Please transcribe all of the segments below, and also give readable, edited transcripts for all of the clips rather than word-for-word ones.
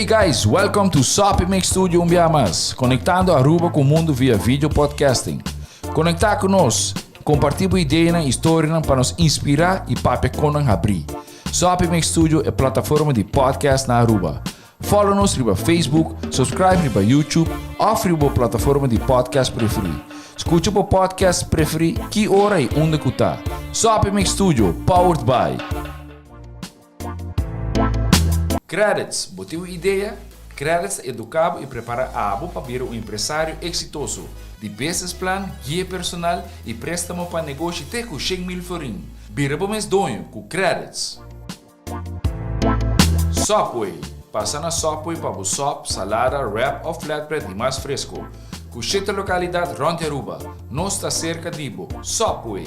Hey guys, welcome to Soppy Mix Studio un bia mas, conectando Aruba cu mundo via video podcasting. Conecta cu nos, comparti bo ideanan y storianan pa nos inspira y papia con nan habri. Soppy Mix Studio e plataforma di podcast na Aruba. Follow nos riba Facebook, subscribe riba YouTube of riba bo plataforma di podcast preferi. Scucha bo podcast preferi ki ora y unda cu ta. Soppy Mix Studio, powered by. Credits, bo tin un idea? Credits ta educa bo y prepara abo pa bira un empresario exitoso. Di business plan, guia personal y prestamo pa negoshi te cu 100,000 florin. Bira bo mes doño cu Credits. Subway, Pasa na Subway pa bo sop, salada, wrap of flatbread di mas fresco. Cu shete localidad rond di Aruba. Nos ta cerca di bo. Subway!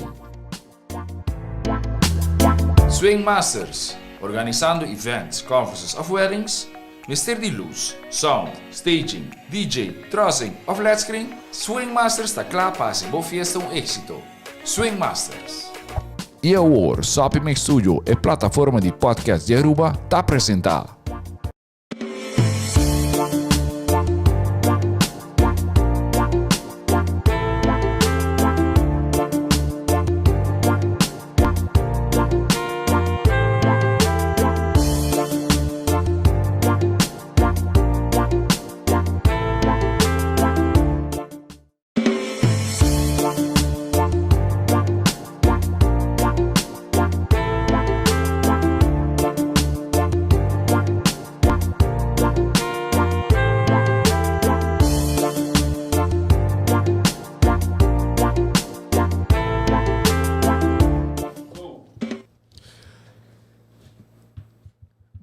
Swing Masters, Organisando events, conferences of weddings? Mester di luz, sound, staging, DJ, trussing of led screen? Swing Masters ta cla pa haci bo fiesta un exito. Swing Masters. Y awor, Soppy Mix Studio, e plataforma di podcast di Aruba, ta presenta.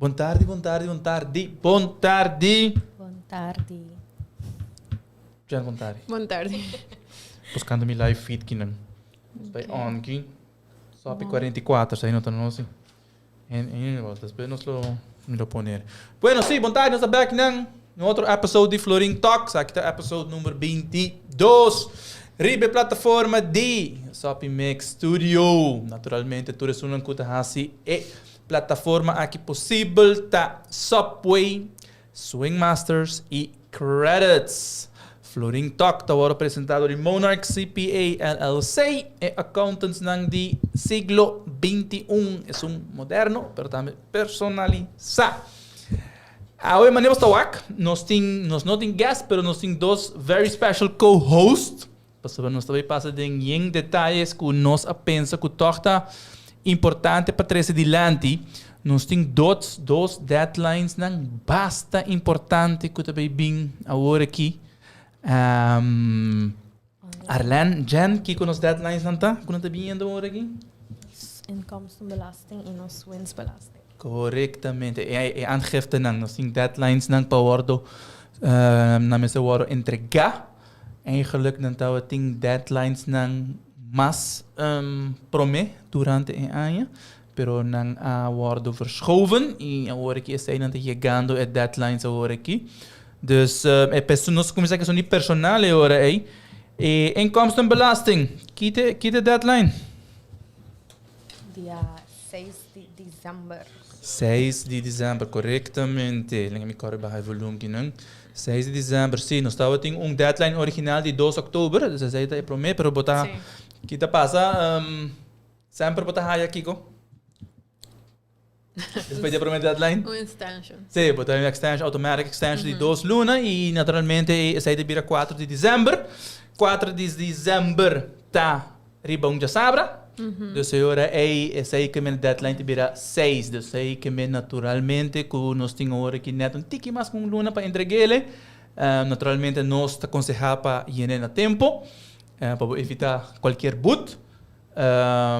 Bon tardi, bon tardi, bon tardi, bon tardi. Bon tardi. Jen, bon tardi. Bon tardi. Buscando mi live feed kinan. Estoy on ki. Sopi 44, sa no ta nosi. En, en, después nos lo, mi lo poner. Bueno, sí, bon tardi, nos ta back nan. Un otro episode di Florin Talks. Aki ta episode number 22. Riba e plataforma di Sopi Mix Studio. Naturalmente, tur esunnan ku ta hasi e plataforma aki posibel ta Subway, Swing Masters y Credits. Florin Talk ta wòrdu presentá dor di Monarch CPA LLC, e accountantsnan di siglo 21. Esun moderno, pero tambe personalisá. Awe manera bo ta wak, nos tin, nos no tin guest, pero nos tin dos very special co-host. Pasobra nos ta bay pasa den yen detayes cu nos a pensa cu toch ta importante pa trece dilanti. Nos tin dos, dos deadlines nan basta importante cu ta bay bin awor aki. Um, Arlen, Jen, kico nos deadlines nan ta cu nan ta biniendo awor aki? Inkomstenbelasting y nos winstbelasting. Correctamente. E, e aangiftenan, nos tin deadlines nan pa wordo, um, nan mester wordo entrega. Eigenlijk nan tabatin deadlinesnan mas prome durante e aña, pero nan a wordo verschoven y awor aki eseinan ta yegando e deadlines awor aki. Dus e perso nos cuminsa cu esun di personal e ora ey. E inkomstenbelasting, ki ta ki ta e deadline? Dia seis di december. Seis di december, correctamente. Lenga mi corre baha e volume kinan. Seis di december, sí. Nos tabatin un deadline original di dos october, dus esei ta e promé, pero bo ta, Sí. ki ta pasa? Um, semper bo ta haya kiko? Despues di e promé deadline? Un extension. Sí, bo ta haya un extension, automatic extension di dos luna y naturalmente esei ta bira cuatro di december. Cuatro di december ta Riba un djasabra, dus e ora ei esei ke men deadline ta bira seis, dus ei ke men naturalmente ku nos tin ora ki net un tiki mas ku un luna pa entreg'ele, naturalmente nos ta konsehá pa yen'é na tempo, pa bo evitá kualkier but.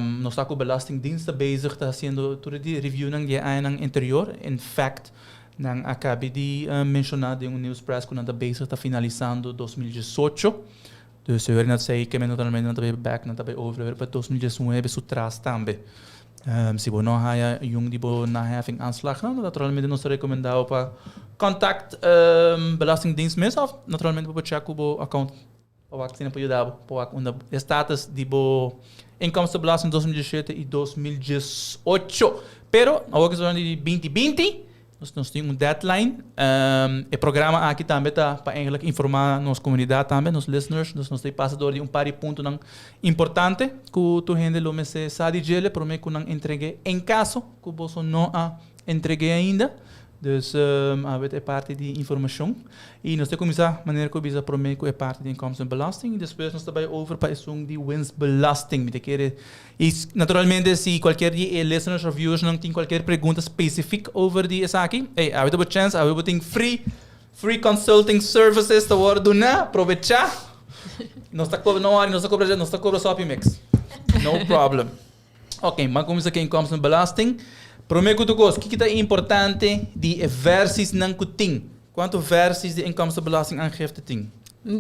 Nos ta ku Belastingdienst ta bezig ta hasiendo tur e reviewnan di e añanan anterior, in fact nan a kabi di menshoná den un nieuwspress ku nan ta bezig ta finalisando 2018. Dus e weri sei ke men naturalmente nan ta bay back, nan ta bay over weri pa 2019 su tras tambe. Si bo no haya yun di bo naheffing aanslag nan, naturalmente nos ta recomenda bo pa contact Belastingdienst mes of naturalmente bo por check ku bo account pa wak si nan por yuda bo pa wak unda e status di bo inkomstenbelasting 2017 y 2018. Pero awor ke ta hablando di 2020. Nos nos tin un deadline. E programa aki tambe ta pa eigenlijk informa nos comunidad tambe, nos listeners. Dus nos ta pasa door di un par di puntonan importante cu tur hende lo mester sa di djele prome cu nan entregue en caso cu boso no a entregue ainda. Dus awe ta e parti di informacion. Y nos ta cuminsa manera cu a bisa prome cu e parti di inkomstenbelasting y despues nos ta bay over pa esun di winstbelasting. Mi ta kere Y naturalmente si cualkier di e listeners of viewers nan tin cualkier pregunta specific over di esaki, ey, awe ta bo chance, awe bo tin free, free consulting services ta worde duna, probecha. Nos ta cobra, no worry, nos ta cobra, nos ta cobra sopi mix. No problem. Ok, ban cuminsa cu inkomstenbelasting. Prome cu tur cos, kiko ta importante di e versiesnan cu tin? Cuanto versies di inkomstenbelastingaangifte tin?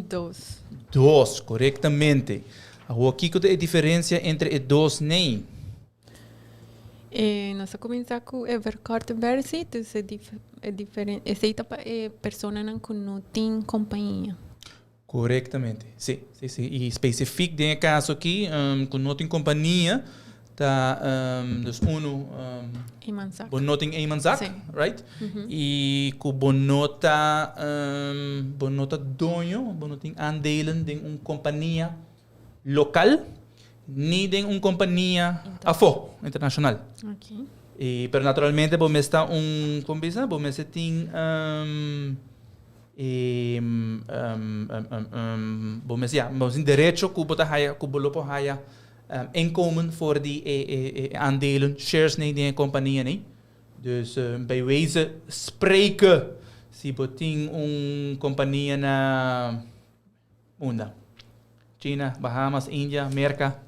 Dos. Dos, corectamente. Awor kiko ta e diferencia entre e dos nei? E nos a cuminsa cu e verkorte versie, dus e dif e diferen esey ta pa e personanan cu no tin compañia. Corectamente, si, si, si. Y specifiek den e caso aki, cu no tin compania, ta dus uno Eenmanszaak. bo no tin eenmanszaak, Sí. right? Y cu bo no ta bo no ta doño, bo no tin aandelen den un compania local ni den un compania afo, internacional. Ok. Y pero naturalmente bo mester ta un, con bisa? Bo mester tin E bo mes ya, bo tin derecho ku bo ta haya, ku bo lo por haya inkomen for di e e aandelen, shares nei den e kompania nei. Dus bij wijze spreken, si bo tin un kompania na unda? China, Bahamas, India, Merka,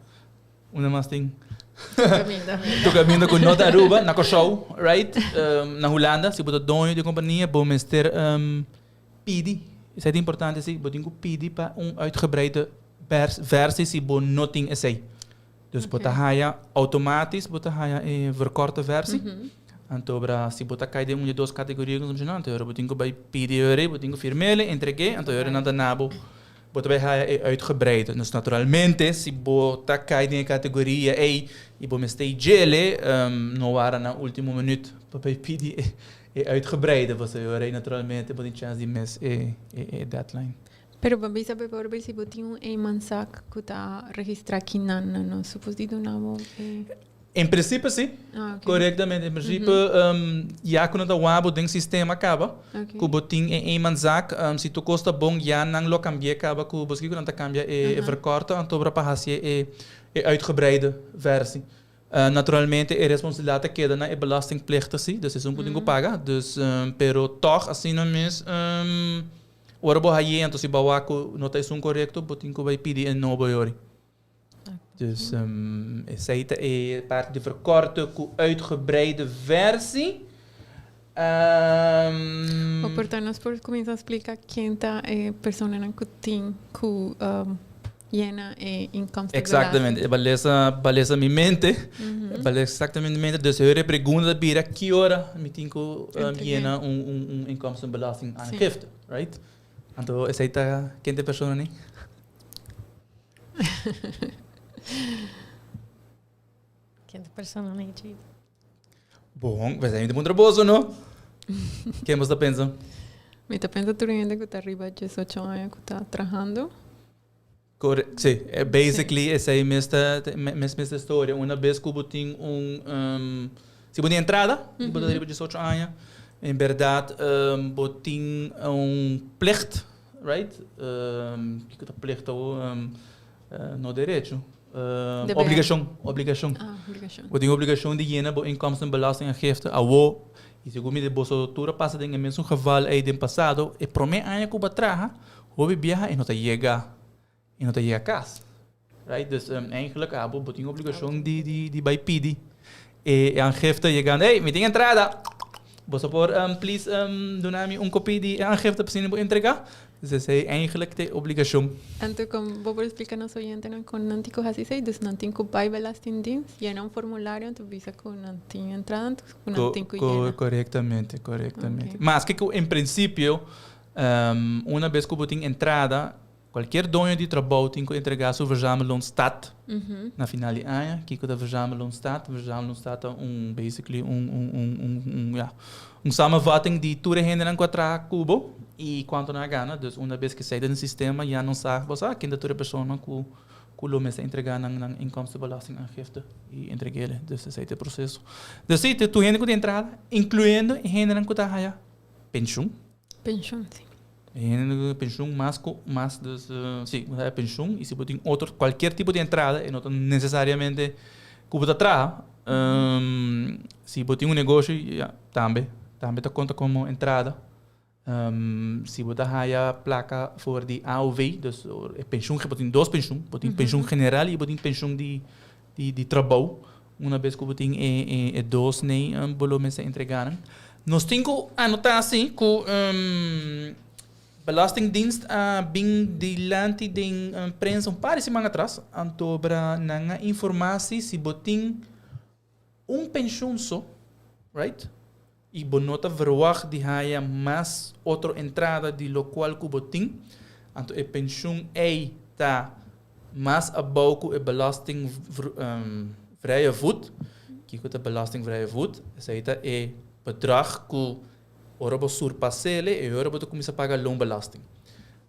unda mas tin? Tur kaminda. Tur kaminda ku no ta Aruba, na Kòrsou, right? Na Hulanda, si bo ta doño di e kompania, bo mester pidi, esei ta importante si, bo tin ku pidi pa un uitgebreide versie si bo no tin esei. Dus bo ta haya outomatisch, bo ta haya e verkorte versie. Anto bra si bo ta kai den un di e dos kategoria ku nos a menshona, anto bo tin ku bai pidi e, bo tin ku firm'e, entreg'e, anto nan ta na bo. Bo ta bai haya e uitgebreide. Dus naturalmente si bo ta kai den e kategoria ei i bo mester ei djele, no wara na ultimo minuut pa bai pidi e uitgebreide. Pasobra e ora ei naturalmente bo tin chèns di mis e deadline. Pero bo bisa bijvoorbeeld si bo tin un eenmanszaak ku ta registrá kinan, nan no supos di duna bo e. En principe si, Ah, ok. correctamente. En principe ya cu nan ta wak bo den sistema caba, Ok. cu bo tin e eenmanszaak, si tur cos ta bon ya nan lo cambia caba cu bo ski cu nan ta cambia e verkorte anto pa haci e e uitgebreide versie. Naturalmente e responsabilidad ta keda na e belastingplichtig si, dus esun cu tin cu paga, dus pero toch asina mes ora bo haye anto si bo a wak cu no ta esun corecto bo tin cu bay pidi e nobo yori. Dus esei ta e parti di verkorte ku uitgebreide versie. O por ta nos por kuminsá splika ken ta e personanan ku tin ku yena e inkomstenbelasting. Exactamente, e balesa balesa mi mente, balesa exactamente mi mente. Dus e hora pregunta ta bira ki ora mi tin ku yena un un inkomstenbelastingaangifte, right? Anto esei ta ken ta e persona ni? Ken ta persona ni Chief? Bon, pues mi ta puntra boso, no? Ken boso ta pensa? Mi ta pensa tur hende ku ta riba diesocho aña ku ta trahando. Kore, si, basically esei mes ta mes mes ta storia. Una bes ku bo tin un si bo tin entrada, bo ta riba diesocho aña, en bèrdat bo tin un plicht Right? Kiko ta plicht awo? No derecho. Deber. Obligashon, obligashon. Ah, obligashon. Bo tin obligashon di yena bo inkomstenbelastingaangifte awo. I segun mi di boso tur a pasa den e mesun geval ei den pasado, e promé aña ku bo a traha, hopi biaha e no ta yega, e no ta yega kas. Right? Dus eigenlijk abo bo tin obligashon di di di bai pidi e aangifte yegando, hey, mi tin entrada! Boso por please duna mi un kopie di e aangifte pa asina bo entrega? Dus esei eigenlijk ta e obligashon. Anto kon bo por splika nos oyentenan kon nan tin ku hasi esei? Dus nan tin ku bai Belastingdienst, yena un formulario anto bisa ku nan tin entrada anto ku nan tin ku yena. Korektamente, korektamente. Oké. Maske ku en prinsipio una bes ku bo tin entrada. Cualkier doño di trabou tin cu entrega su verzamelloonstaat na final di aña. Kico ta verzamelloonstaat? Verzamelloonstaat ta un basically un un un un un ja un samenvatting di tur e hendenan cu a traha cu bo y cuanto nan a gana. Dus una bes cu esey ta den sistema ya nos sa bo sa ken ta tur e persona cu cu lo mester entrega nan nan inkomstenbelastingaangifte y entreg'ele. Dus esey ta e proceso. Dus si, tur hende cu tin entrada incluyendo e hendenan cu ta haya pensioen. Pensioen, si. E pensioen mas cu mas dus si bo ta haya pensioen y si bo tin otro cualkier tipo di entrada e no ta necesariamente cu bo ta traha si bo tin un negoshi ya tambe tambe ta conta como entrada si bo ta haya placa for di AOV dus e pensioen bo tin dos pensioen bo tin pensioen general y bo tin pensioen di di trabou. Una bes ku bo tin e e dos nei bo lo mester entrega nan. Nos tin ku anota si ku Belastingdienst a bin dilanti den prensa un par di siman atras antobra nan a informa si si bo tin un penshun so, right, i bo no ta verwagt di haya mas otro entrada di lokual ku bo tin, anto e penshun ei ta Mas abou ku e belastingvrije voet. Kiko ta belastingvrije voet? Esei ta e bedrag ku ora bo surpas'é e ora bo ta kuminsá paga loonbelasting.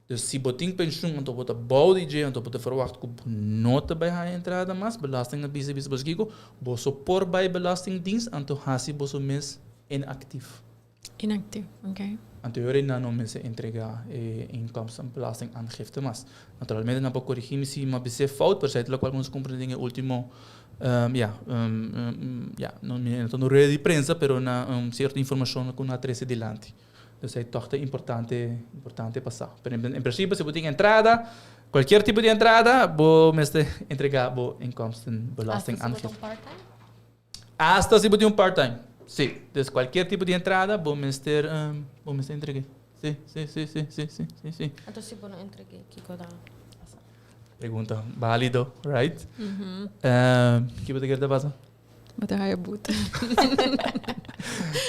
Dus si bo tin penshun anto bo ta bou di dje anto bo ta verwagt ku bo no ta bai haña entrada mas, belasting a bisa bisa boso kiko, boso por bai belastingdienst anto hasi boso mes inaktief. Inactief, ok. Anterior nan no mester entrega e inkomstenbelastingaangifte mas. Naturalmente nan por corigi mi si mi a bis'é fout, pero esei ta lokual nos comprende den e ultimo, ya, ya, no mi no ta un rueda di prensa, pero na cierto informacion ku nan a trece dilanti. Dus esei tog ta importante, importante pa sa. Pero en principio si bo tin entrada, cualkier tipo di entrada, bo mester entrega bo inkomstenbelastingaangifte. Hasta si bo ta un part-time? Hasta si bo tin un part time. Sí. Dus cualkier tipo di entrada bo mester bo mester entregué. Sí, sí, sí, sí, sí, sí, sí, sí. Anto si bo no entregué, kiko ta pasa? Pregunta válido, right? Kiko bo ta kere ta pasa? Bo ta haya boete.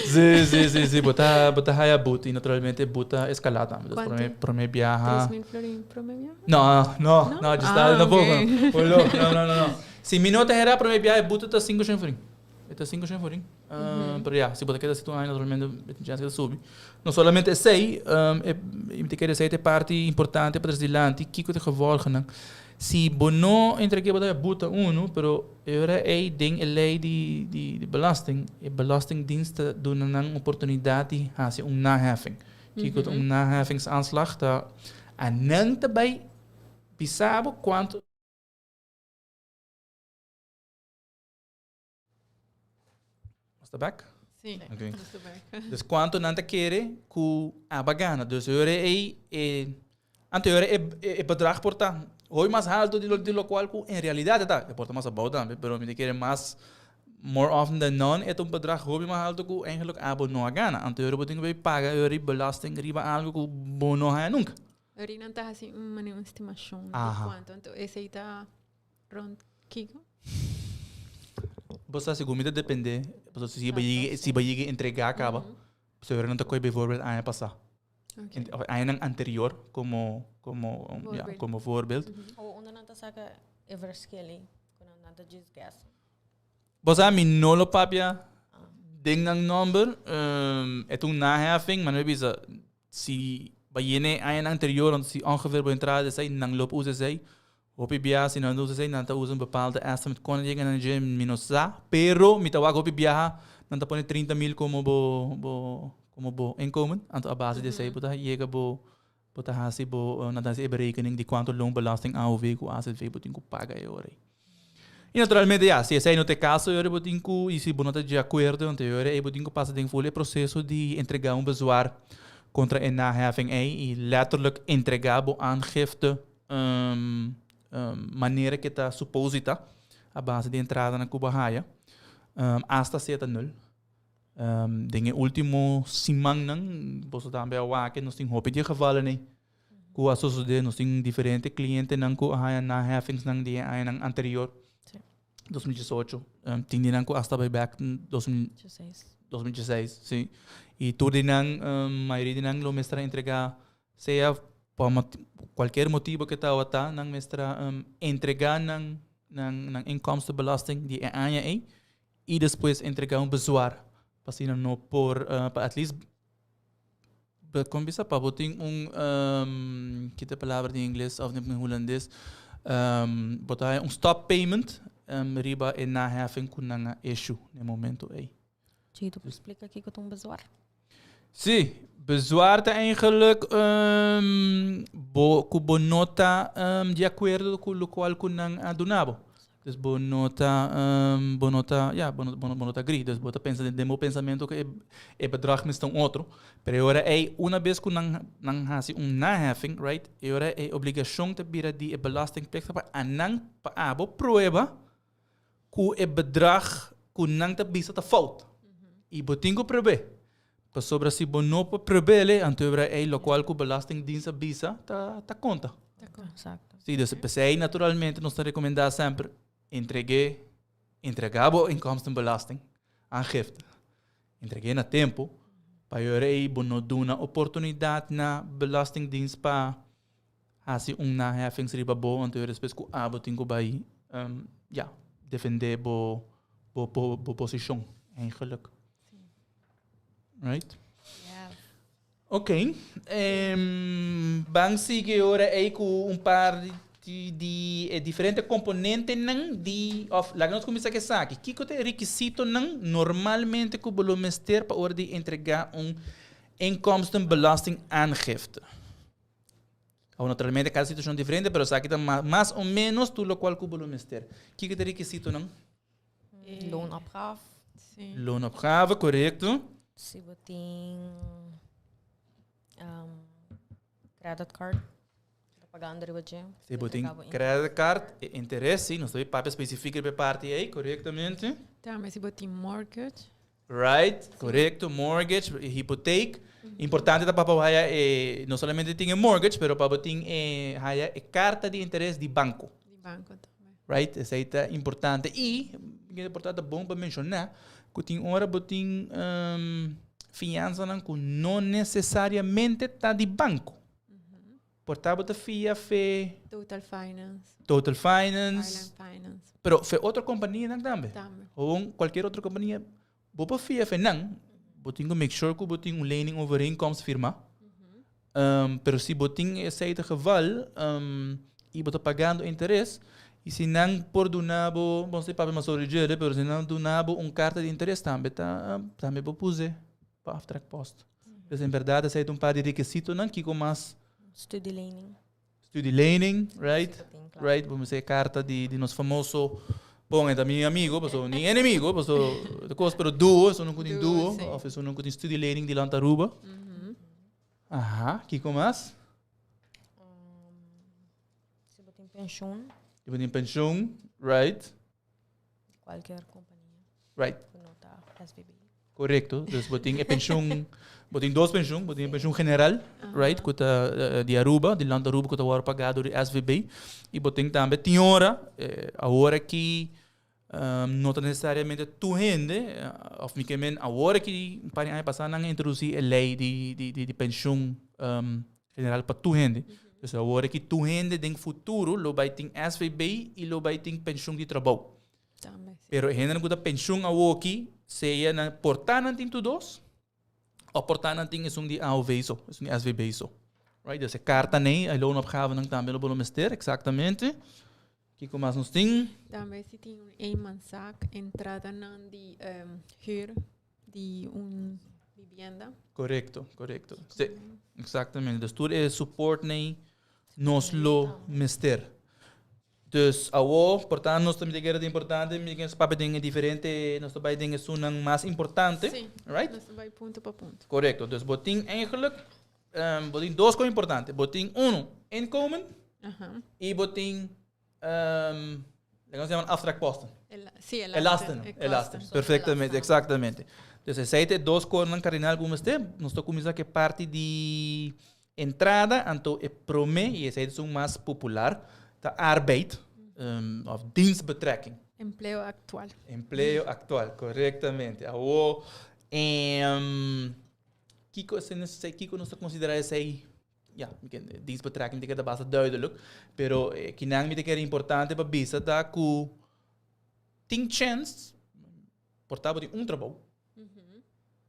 Sí, sí, sí, sí. Bo ta, bo ta haya boete y naturalmente e boete ta escalá tambe. Dus Cuanto? prome, prome biaha. 3000 florin prome biaha? No, no, No? no, dje sta Ah, tampoco. ok. Olo, no, no, no, no. Si mi no ta hera prome biaha e buto ta sinku shen florin. E ta sinku shen florin. Pero ya, si bo ta keda situ aña naturalmente e tin chance ke ta subi. No solamente esei, e mi ta kere esei ta e parti importante pa trese dilanti, kiko ta e gevolgennan. Si bo no entrega bo ta buta unu, pero e ora ei den e lei di di belasting, e belastingdienst ta duna nan oportunidat di hasi un naheffing. Kiko ta un naheffingsaanslag? Ta a nan ta bai bisa bo kuantu. Nos ta back? Sí, okay. Nos ta back. Dus cuanto nan ta kere cu aba gana. Dus ora ei, e, anto ora e, e, e bedrag por ta hoy mas alto di lo, di lo cual cu en realidad ta. E por ta mas abou tambe, pero mi ta kere mas, more often than none, e ta un bedrag hopi mas alto cu eigenlijk abo no a gana. Anto ora bo tin cu bay paga ora belasting riba algo cu bo no haya nunca. Ora nan ta haci un manera un estimacion di cuanto. Anto esey ta Rond kiko? Bo sa segun mi ta depende, pasobra si bo yega si bo yega entrega kaba, pasobra nan ta kohe bijvoorbeeld aña pasá. Okay. Of añanan anterior komo komo ya Voorbeeld. komo voorbeeld. O unda nan ta saka e verschil ei? Ku nan nan ta djis guess. Bo sa mi no lo papia den nan nomber, e ta un naheffing, ma nan a bisa si bo yena e añanan anterior, si ongeveer bo entrada esei, nan lo por usa esei. Hopi biaha si nan ta usa esei nan ta usa un bepaalde estimate kon a yega nan dje mi no sa pero mi ta wak hopi biaha nan ta pone 30 mil komo bo bo komo bo inkomen anto a base di esei bo ta yega bo bo ta hasi bo nan ta hasi e berekening di kuantu loonbelasting AOW ku AZV bo tin ku paga e ora ei. I naturalmente ya si esei no ta e kaso e ora bo tin ku i si bo no ta di akuerdo anto e ora ei bo tin ku pasa den ful e proseso di entrega un bezwaar kontra e naheffing ei i letterlijk entrega bo aangifte manera ke ta suposita a base di entradanan ku bo haya asta si e ta nul. Den e ultimo simannan boso tambe a wak nos tin hopi di e gevallen ei ku a sosode. Nos tin diferente klientenan ku a haya naheffingsnan di e añanan anterior, 2018, tin di nan ku asta bai bek 2016, si. I tur di nan, mayoria di nan lo mester a entrega sea. Pa cualkier motibo cu tawata, nan mester a entrega nan nan nan inkomstenbelasting di e aña ey y despues entrega un bezwaar pa asina no por pa at least con bisa pa bo tin un ki ta e palabra den ingles of den hulandes bo ta haya un stop payment riba e naheffing cu nan a issue na e momento ey. Chiquito por explica kiko ta un bezwaar? Sí, bezwaar ta eigenlijk bo ku bo no ta di akuerdo ku lokual ku nan a duna bo. Dus bo no ta bo no ta ya bo no bo no ta agree. Dus bo ta pensa den bo pensamentu ku e e bedrag mester un otro. Pero e ora ei una bes ku nan nan hasi un naheffing, right, e ora e obligashon ta bira di e belastingplichtige pa anan pa abo prueba ku e bedrag ku nan ta bisa ta fout. I bo tin ku prob'é. Pasobra si bo no por prob'é, anto e ora ei lokual ku Belastingdienst a bisa ta ta konta. Exacto. Sí, dus p'esei naturalmente nos ta rekomendá semper entreg'é, entregá bo inkomstenbelasting, aangifte. Entreg'é na tempu, pa e ora ei bo no duna oportunidat na Belastingdienst pa Hasi un naheffings riba bo anto yo despues ku abo tin ku bai ya defende bo bo bo posishon eigenlijk. Right? Ok. Ban sigui ora ei ku un par di di e diferente komponentenan di òf laga nos kuminsá ku esaki. Kiko ta e rekisitonan normalmente ku bo lo mester pa ora di entregá un inkomstenbelastingaangifte? Awor naturalmente kada situacion diferente, pero esaki ta mas o menos tur locual cu bo lo mester. Kiko ta e requisitonan? Loonopgave. Sí. Loonopgave, corecto. Si bo tin credit card, ta pagando riba dje. Si bo tin credit card, e interes, si, nos ta papia specifico riba e parti ei, corectamente. Tambe si bo tin mortgage. Right, korekto, mortgage, hipoteek. Importante ta pa bo haya e, no solamente tin e mortgage, pero pa bo tin e, haya e karta di interes di banko. Di banko tambe. Right, esei ta importante. I, por ta bon pa menshoná, ku tin ora bo tin fiansanan ku no nesesariamente ta di banko. Por ta bo ta fia fe. Total Finance. Total Finance. Island Finance. Pero fe otro companianan tambe. Tambe. Gewoon cualkier otro compania. Bo por fia fe nan. Bo tin cu make sure cu bo tin un lening overeenkomst firma. Pero si bo tin esey te geval y bo ta pagando interes y si nan por duna bo, bon si papia mas sobre djere, pero si nan duna bo un carta di interes tambe ta tambe bo puse pa aftrekpost. Dus en berdad esei ta un par di rekisitonan kiko mas. Studielening. Studielening, right? Right, bo mester e karta di di nos famoso, bon e ta mi amigo paso ni enemigo paso ta kos pero duo, esun ku tin duo of esun ku tin studielening dilanti Aruba. Aha, kiko mas? Si bo tin penshun. Si bo tin penshun, right. Cualkier compania. Right. Cu no ta SVB. Correcto. Dus bo tin e pensioen, bo tin dos pensioen, bo tin e pensioen general, right, cu ta eh, di Aruba, di land Aruba cu ta worde pagá door di SVB. Y bo tin tambe tin ora, eh, awor aki um, no ta necesariamente tur hende, eh, of mi ke men awor aki un par di aña pasá nan a introducí e ley di, di, di, di pensioen um, general pa tur hende. Dus awor aki tur hende den futuro lo bai tin SVB y lo bai tin pensioen di trabou. Tambe, sí. Pero e hendenan ku ta pensioen awoki, sea nan por ta nan tin tur dos, of por ta nan tin esun di AOV so, esun di SVB so. Right? Dus e karta nei, e loonopgavenan tambe lo bo lo mester, exactamente. Kiko mas nos tin? Tambe si tin un eenmanszaak, entradanan di huur di un vivienda. Correcto, correcto. Sí, exactamente. Dus tur e support nei nos lo mester. Dus awo, por ta nos ta mira kere ta importante, mi ken papia den e diferente, nos ta bai den esunnan mas importante. Sí, right? Nos ta bai punto pa punto. Correcto. Dus bo tin eigenlijk, bo tin dos cos importante. Bo tin uno, inkomen, y bo tin Laga nos llama aftrekposten. Sí, e lasten. E lasten. Perfectamente, exactamente. Dus esei ta e dos konan kardinal ku mester. Nos ta kuminsá ku e parti di entrada, anto e promé, i esei ta esun mas popular, ta arbeid, òf dienstbetrekking. Empleo aktual. Empleo aktual, korektamente. Awor, kiko esei, kiko nos ta konsiderá esei? ja, mi ke dienstbetrekking ta keda basta duidelijk, pero kinan mi ta kere importante pa bisa ta ku tin chens por ta bo tin un trabou,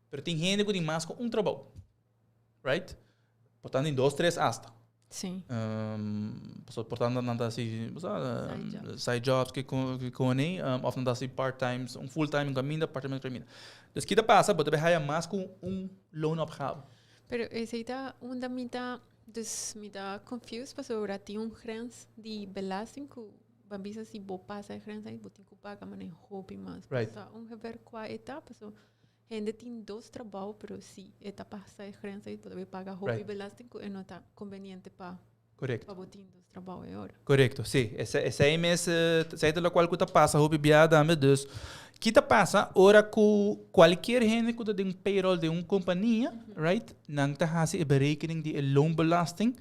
pero tin hende ku tin mas ku un trabou, right? Por ta tin dos, tres hasta. Sí. Pasobra por ta nan ta hasi side jobs ke kone of nan ta hasi part time, un full time un kaminda, part time otro kaminda. Dus ki ta pasa? Bo ta bay haya mas ku un loonopgave. Pero esey ta unda mi ta, dus mi ta confused pasobra tin un grens di belasting ku bo a bisa si bo pasa e grens ahi bo tin ku paga manera hopi mas. Right. Sa ongeveer kua e ta pasobra hende tin dos trabou pero si e ta pasa e grens ahi bo ta bay paga hopi Right. belasting ku e no ta conveniente pa Correcto. pa bo tin dos trabou e ora. Correcto, sí. Esei mes, esei ta locual cu ta pasa hopi bia tambe. Dus, ki ta pasa ora cu cualkier hende cu ta den payroll den un compania, right, nan ta haci e berekening di e loonbelasting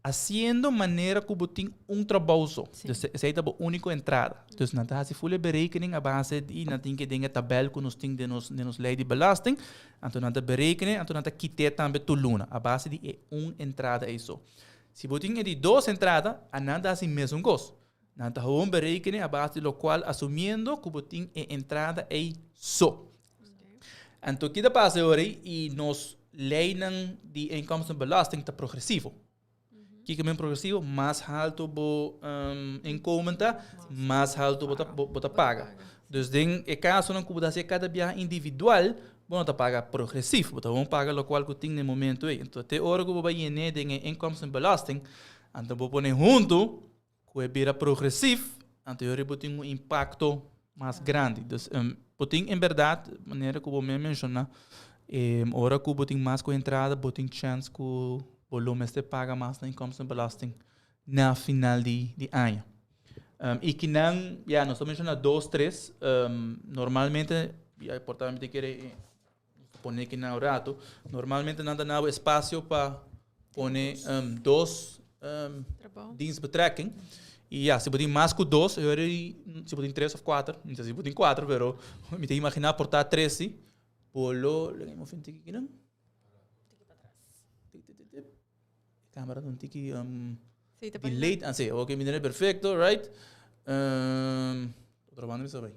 haciendo manera cu bo tin un trabou so. Sí. Dus esei ta bo unico entrada. Dus nan ta haci full e berekening a base di nan tin ke den e tabel cu nos tin den nos den nos ley di belasting. Anto nan ta berekenen, anto nan ta kit'é tambe tur luna, a base di e un entrada ei so. Si bo tin e di dos entrada, a nan ta hasi mesun kos. Nan ta gewoon berekenen a base di lokual asumiendo ku bo tin e entrada ei so. Anto ki ta pasa e ora ei? I nos leinan di inkomstenbelasting ta progresivo. Kiko men progresivo? Mas halto bo inkomen ta, mas halto bo ta bo ta paga. Dus den e kasonan ku bo ta hasi kada biaha individual, bo no ta paga progresivo, bo ta bon paga lokual ku tin na e momento ei. Enton te ora ku bo bai yen'é den e inkomstenbelasting, anto bo pone huntu ku e bira progresief, anto yori bo tin un impakto mas grandi. Dus bo tin en bèrdat, manera ku bo me menshoná, ora ku bo tin mas ku entrada, bo tin chèns ku bo lo mester paga mas na inkomstenbelasting na final di di aña. I kinan, ya, nos ta menshoná dos, tres, normalmente, ya por ta mi ta kere pone kinan un rato, normalmente nan ta na bo espasio pa pone dos dienstbetrekking. I ya, si bo tin mas ku dos, e ora si bo tin tres òf kuater, mi ta si bo tin kuater, pero mi ta imaginá por ta tres si, bo lo, laga mi un tiki kinan. E kamera ta un tiki delayed, ah si, oke, mi tene perfecto, right. Otro banda mi sa bai.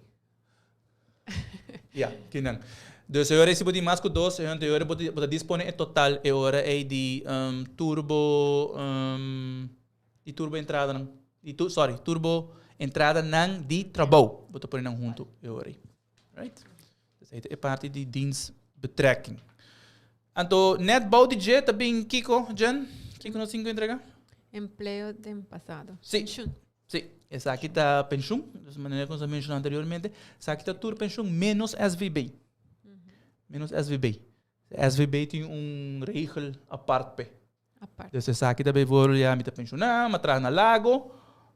Ja, kinan. Dus e ora si bo tin mas ku dos, e ora bo ta dispone e total e ora ei di um, turbo um, di turbo entradanan. Di tu, sorry, turbo entradanan di trabou. Bo ta pone nan huntu e ora ei. Right? Dus ei ta e parti di dienstbetrekking. Anto net bou di dje ta bin kiko, Jen? Kiko nos tin ku entrega? Empleo den pasado. Sí. Pensioen. Sí, esaki ta penshun, dus manera ku nos a menshoná anteriormente, esaki ta tur penshun menos SVB. Menos SVB. SVB tin un regel apart p'e. Apart. Dus esaki ta bijvoorbeeld, ja, mi ta penshoná, mi a traha na Lago,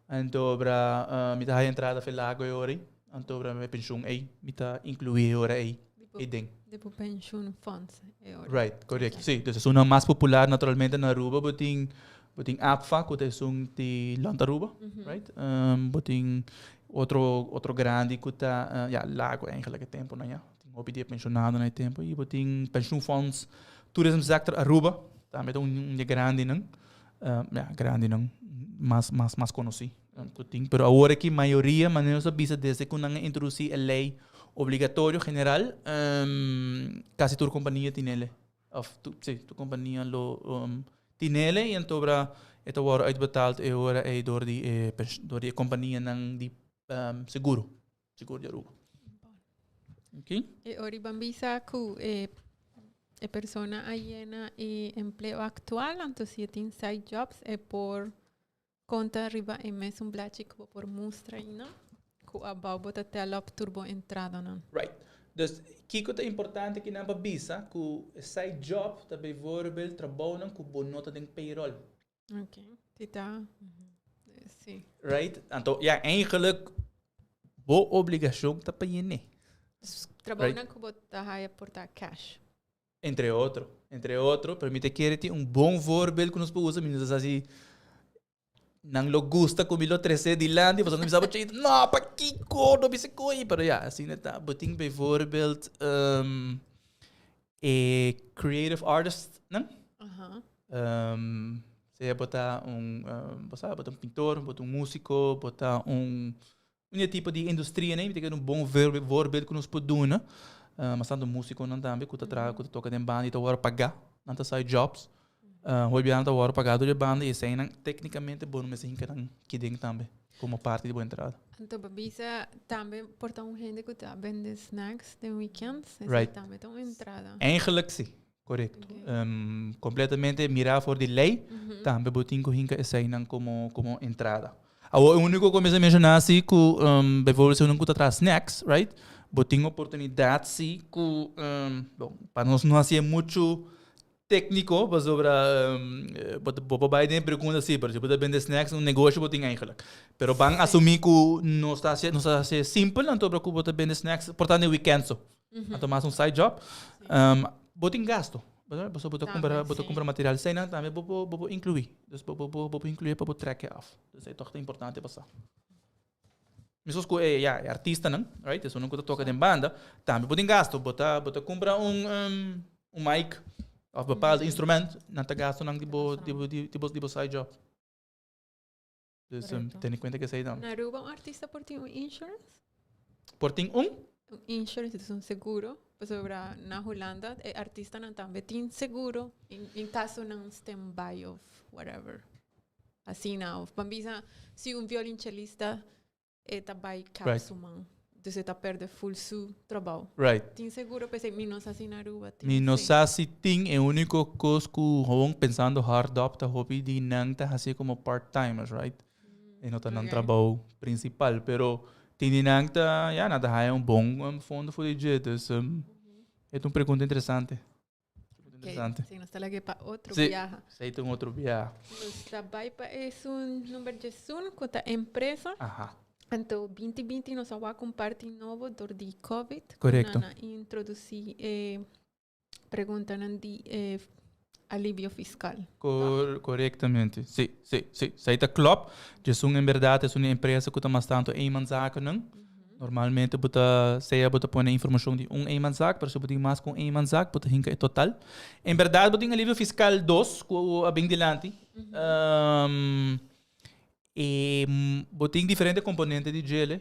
anto obra mi ta haya entrada fe Lago e ora ei, anto obra mi penshun ei, mi ta inkluí e ora ei ei den. Di bo pensioenfonds e ora. Right, correcto. Sí, dus esunnan mas popular naturalmente na Aruba bo tin bo tin APFA ku ta esun di Land Aruba, right? Bo tin otro otro grandi ku ta ya Lago eigenlijk e temponan ya. Tin hopi di e pensionadonan e tempo i bo tin Pensioenfonds Tourism Sector Aruba tambe ta un di e grandinan. Ya grandinan mas mas mas konosí ku tin. Pero awor aki mayoria manera nos a bisa desde ku nan a introdusí e lei obligatorio general kasi tur kompania tin ele. Of si tur kompania lo tin ele i antobra e ta wòrdu uitbetaald e ora ei dor di e dor di e kompanianan di seguro, seguro di Aruba. Oké. E ora ban bisa ku e e persona a yena e empleo aktual anto si e tin side jobs e por Konta riba e mesun blachi ku bo por mustra einan ku abou bo ta tel op tur bo entradanan. Right. Dus kiko ta importante kinan pa bisa ku e side job ta bijvoorbeeld trabounan ku bo no ta den payroll. Ok. Si ta, si. Right. Anto ja, eigenlijk bo obligashon ta pa yene. Dus trabounan ku bo ta haya por ta cash. Entre otro, entre otro, pero mi ta kere tin un bon voorbeeld ku nos por usa, mi no ta sa si nan lo gusta ku mi lo trese dilanti, pasobra mi sa bo chita, no, pakiko, no bisa koe, pero ya, asina ta. Bo tin bijvoorbeeld e creative artistnan. Sea bo ta un, bo sa, bo ta un pintor, bo ta un músiko, bo ta un un tipo di industria nei, mi ta kere un bon voorbeeld ku nos por duna. Mas tantu músikonan tambe ku ta traha, ku ta toka den banda i ta wòrdu pagá, nan ta side jobs. Hopi biaha nan ta wòrdu pagá dor e banda i eseinan téknikamente bo no mester hinka nan kiden tambe komo parti di bo entrada. Anto bo bisa tambe por ta un hende ku ta bende snacks den weekends, esei tambe ta un entrada. Eigenlijk si. Korekto. Kompletamente mirá for di lei, tambe bo tin ku hinka eseinan komo komo entrada. Awor e úniko ku mi mester menshoná si ku bijvoorbeeld si un ku ta traha snacks, right? Bo tin oportunidat si ku bon, pa nos no hasié muchu tékniko pasobra bo ta bo por bai den e pregunta si, pero si bo ta bende snacks un negoshi bo tin eigenlijk. Pero ban asumí ku nos ta hasié nos ta hasié simpel anto ku bo ta bende snacks por ta den weekend so. Anto mas un side job. Bo tin gasto. Pasobra bo ta kumpra, bo ta kumpra material. Eseinan tambe bo por, bo por inkluí. Dus bo bo bo por inkluí pa bo trek e af. Dus ei tòg ta importante pa sa. Meskos ku e, ya, e artistanan, right? Esunnan ku ta toka den banda, tambe bo tin gasto. Bo ta, bo ta kumpra un, un mic òf bepaalde instrument, nan ta gastonan di bo, di bo, di bo, di bo side job. Dus tene kuenta ku esei tambe. Na Aruba un artista por tin un insurance? Por tin un? Un insurance, dus un seguro. Pasobra na Hulanda e artistanan tambe tin seguro in caso nan stand by of whatever. Asina of ban bisa si un violinchelista e ta bai kap su man. Dus e ta perde full su trabou. Tin seguro p'esei mi no sa si na Aruba tin. Mi no sa si tin, e unico cos cu gewoon pensando hardop ta hopi di nan ta haci como part timers, right? E no ta nan trabou principal, pero tin di nan ta, ya, nan ta haya un bon fondo for di dje, dus e ta un pregunta interesante. Interesante. Sí, nos ta lag'é pa otro sí, biaha. Sí, ta un otro biaha. Nos ta bai pa esun number 11, ku ta empresa. Aha. Anto, 2020 nos a wak un parti nobo dor di COVID. Korekto. Nan a introdusí e preguntanan di e alivio fiskal. Kor, korektamente. Sí, sí, sí. Esei ta klòp. Djesun en bèrdat es un empresa ku ta mas tantu eenmanszakennan. Normalmente bo ta sea bo ta pone informacion di un eenmanszaak, pero si bo tin mas cu un eenmanszaak, bo ta hinca e total. En berdad bo tin alivio fiscal dos cu a bin dilanti. E bo tin diferente componente di djele.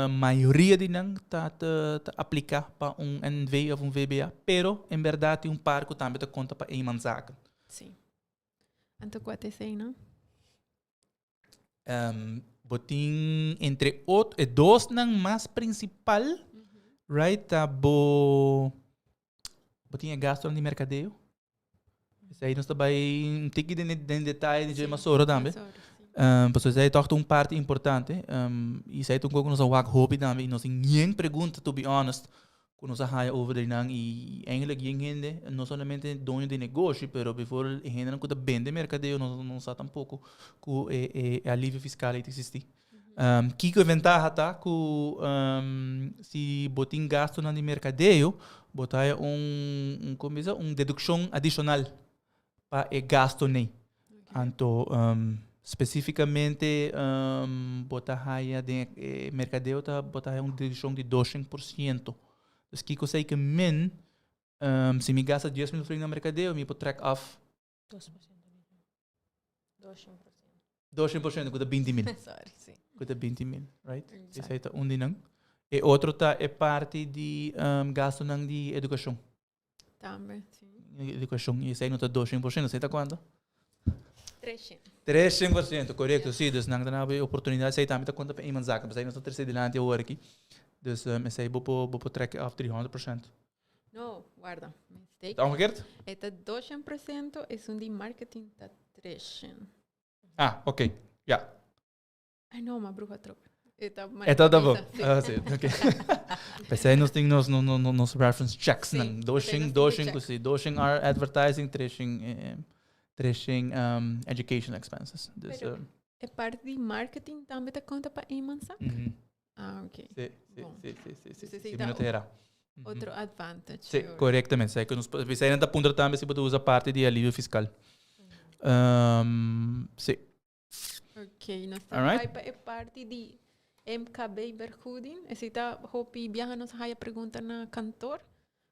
Mayoria di nan ta ta aplica pa un NV of un VBA, pero en berdad tin un par cu tambe ta conta pa eenmanszaken. Sí. Anto cua ta eseinan? Bo tin entre ot e dosnan mas principal, right, ta bo bo tin e gastonan di mercadeo. Esei nos ta bai un tiki den den detaye di dje mas ora tambe. Pasobra esei tòg ta un parti importante. I esei ta un kos ku nos a wak hopi tambe i nos tin yen pregunta to be honest Ku nos a haya over di nan i eigenlijk yen hende, no solamente doño di negoshi, pero bijvoorbeeld e hendenan ku ta bende merkadeo no no sa tampoko ku e e alivio fiskal ei ta eksistí. Kiko e ventaha ta ku si bo tin gastunan di merkadeo, bo ta haya un un komo bisa un dedukshon adishonal pa e gastonan. Anto specificamente bo ta haya den e mercadeo ta bo ta haya un deduccion di 200%. Dus kiko esei ke men si mi gasta 10.000 florin na mercadeo mi por trek af 200% ku ta 20.000. Sorry, si. Ku ta 20.000, right? Esei ta un di nan. E otro ta e parti di gastonan di educacion. Tambe, si. Educacion, y esey no ta 200%, esey ta cuanto? 300. 300%, correcto, si. Dus nan ta na oportunidad, esey tambe ta conta pa iemand zaken, esey nos ta trece dilanti awor aki. Dus esey bo por, bo por trek af 300%. No, warda, mistake. Ta omgekeerd? E ta 200%, esun di marketing ta 300. Ah, ok, ja. Ay no, ma bruha trop. E ta E ta bo. Ah, sí, ok. P'esei nos tin nos, nos, nos, nos reference checks nan. Doshin, doshin ku si. Doshin are advertising, treshin, eh, treshin um, education expenses. Dus, Pero, um, e parte di marketing tambe ta konta pa eenmanszaak? mm -hmm. Ah, ok. Sí, sí, Bon. sí, sí, sí, sí. Dus Sí, esei ta mi no ta era. otro advantage. Sí, correctamente. Sei que nos, esei nan ta puntra tambe si bo ta usa parte di alivio fiscal. Um, sí. Ok, nos ta bai pa e parti di MKB vergoeding. Esei ta hopi biaha nos haya pregunta na kantor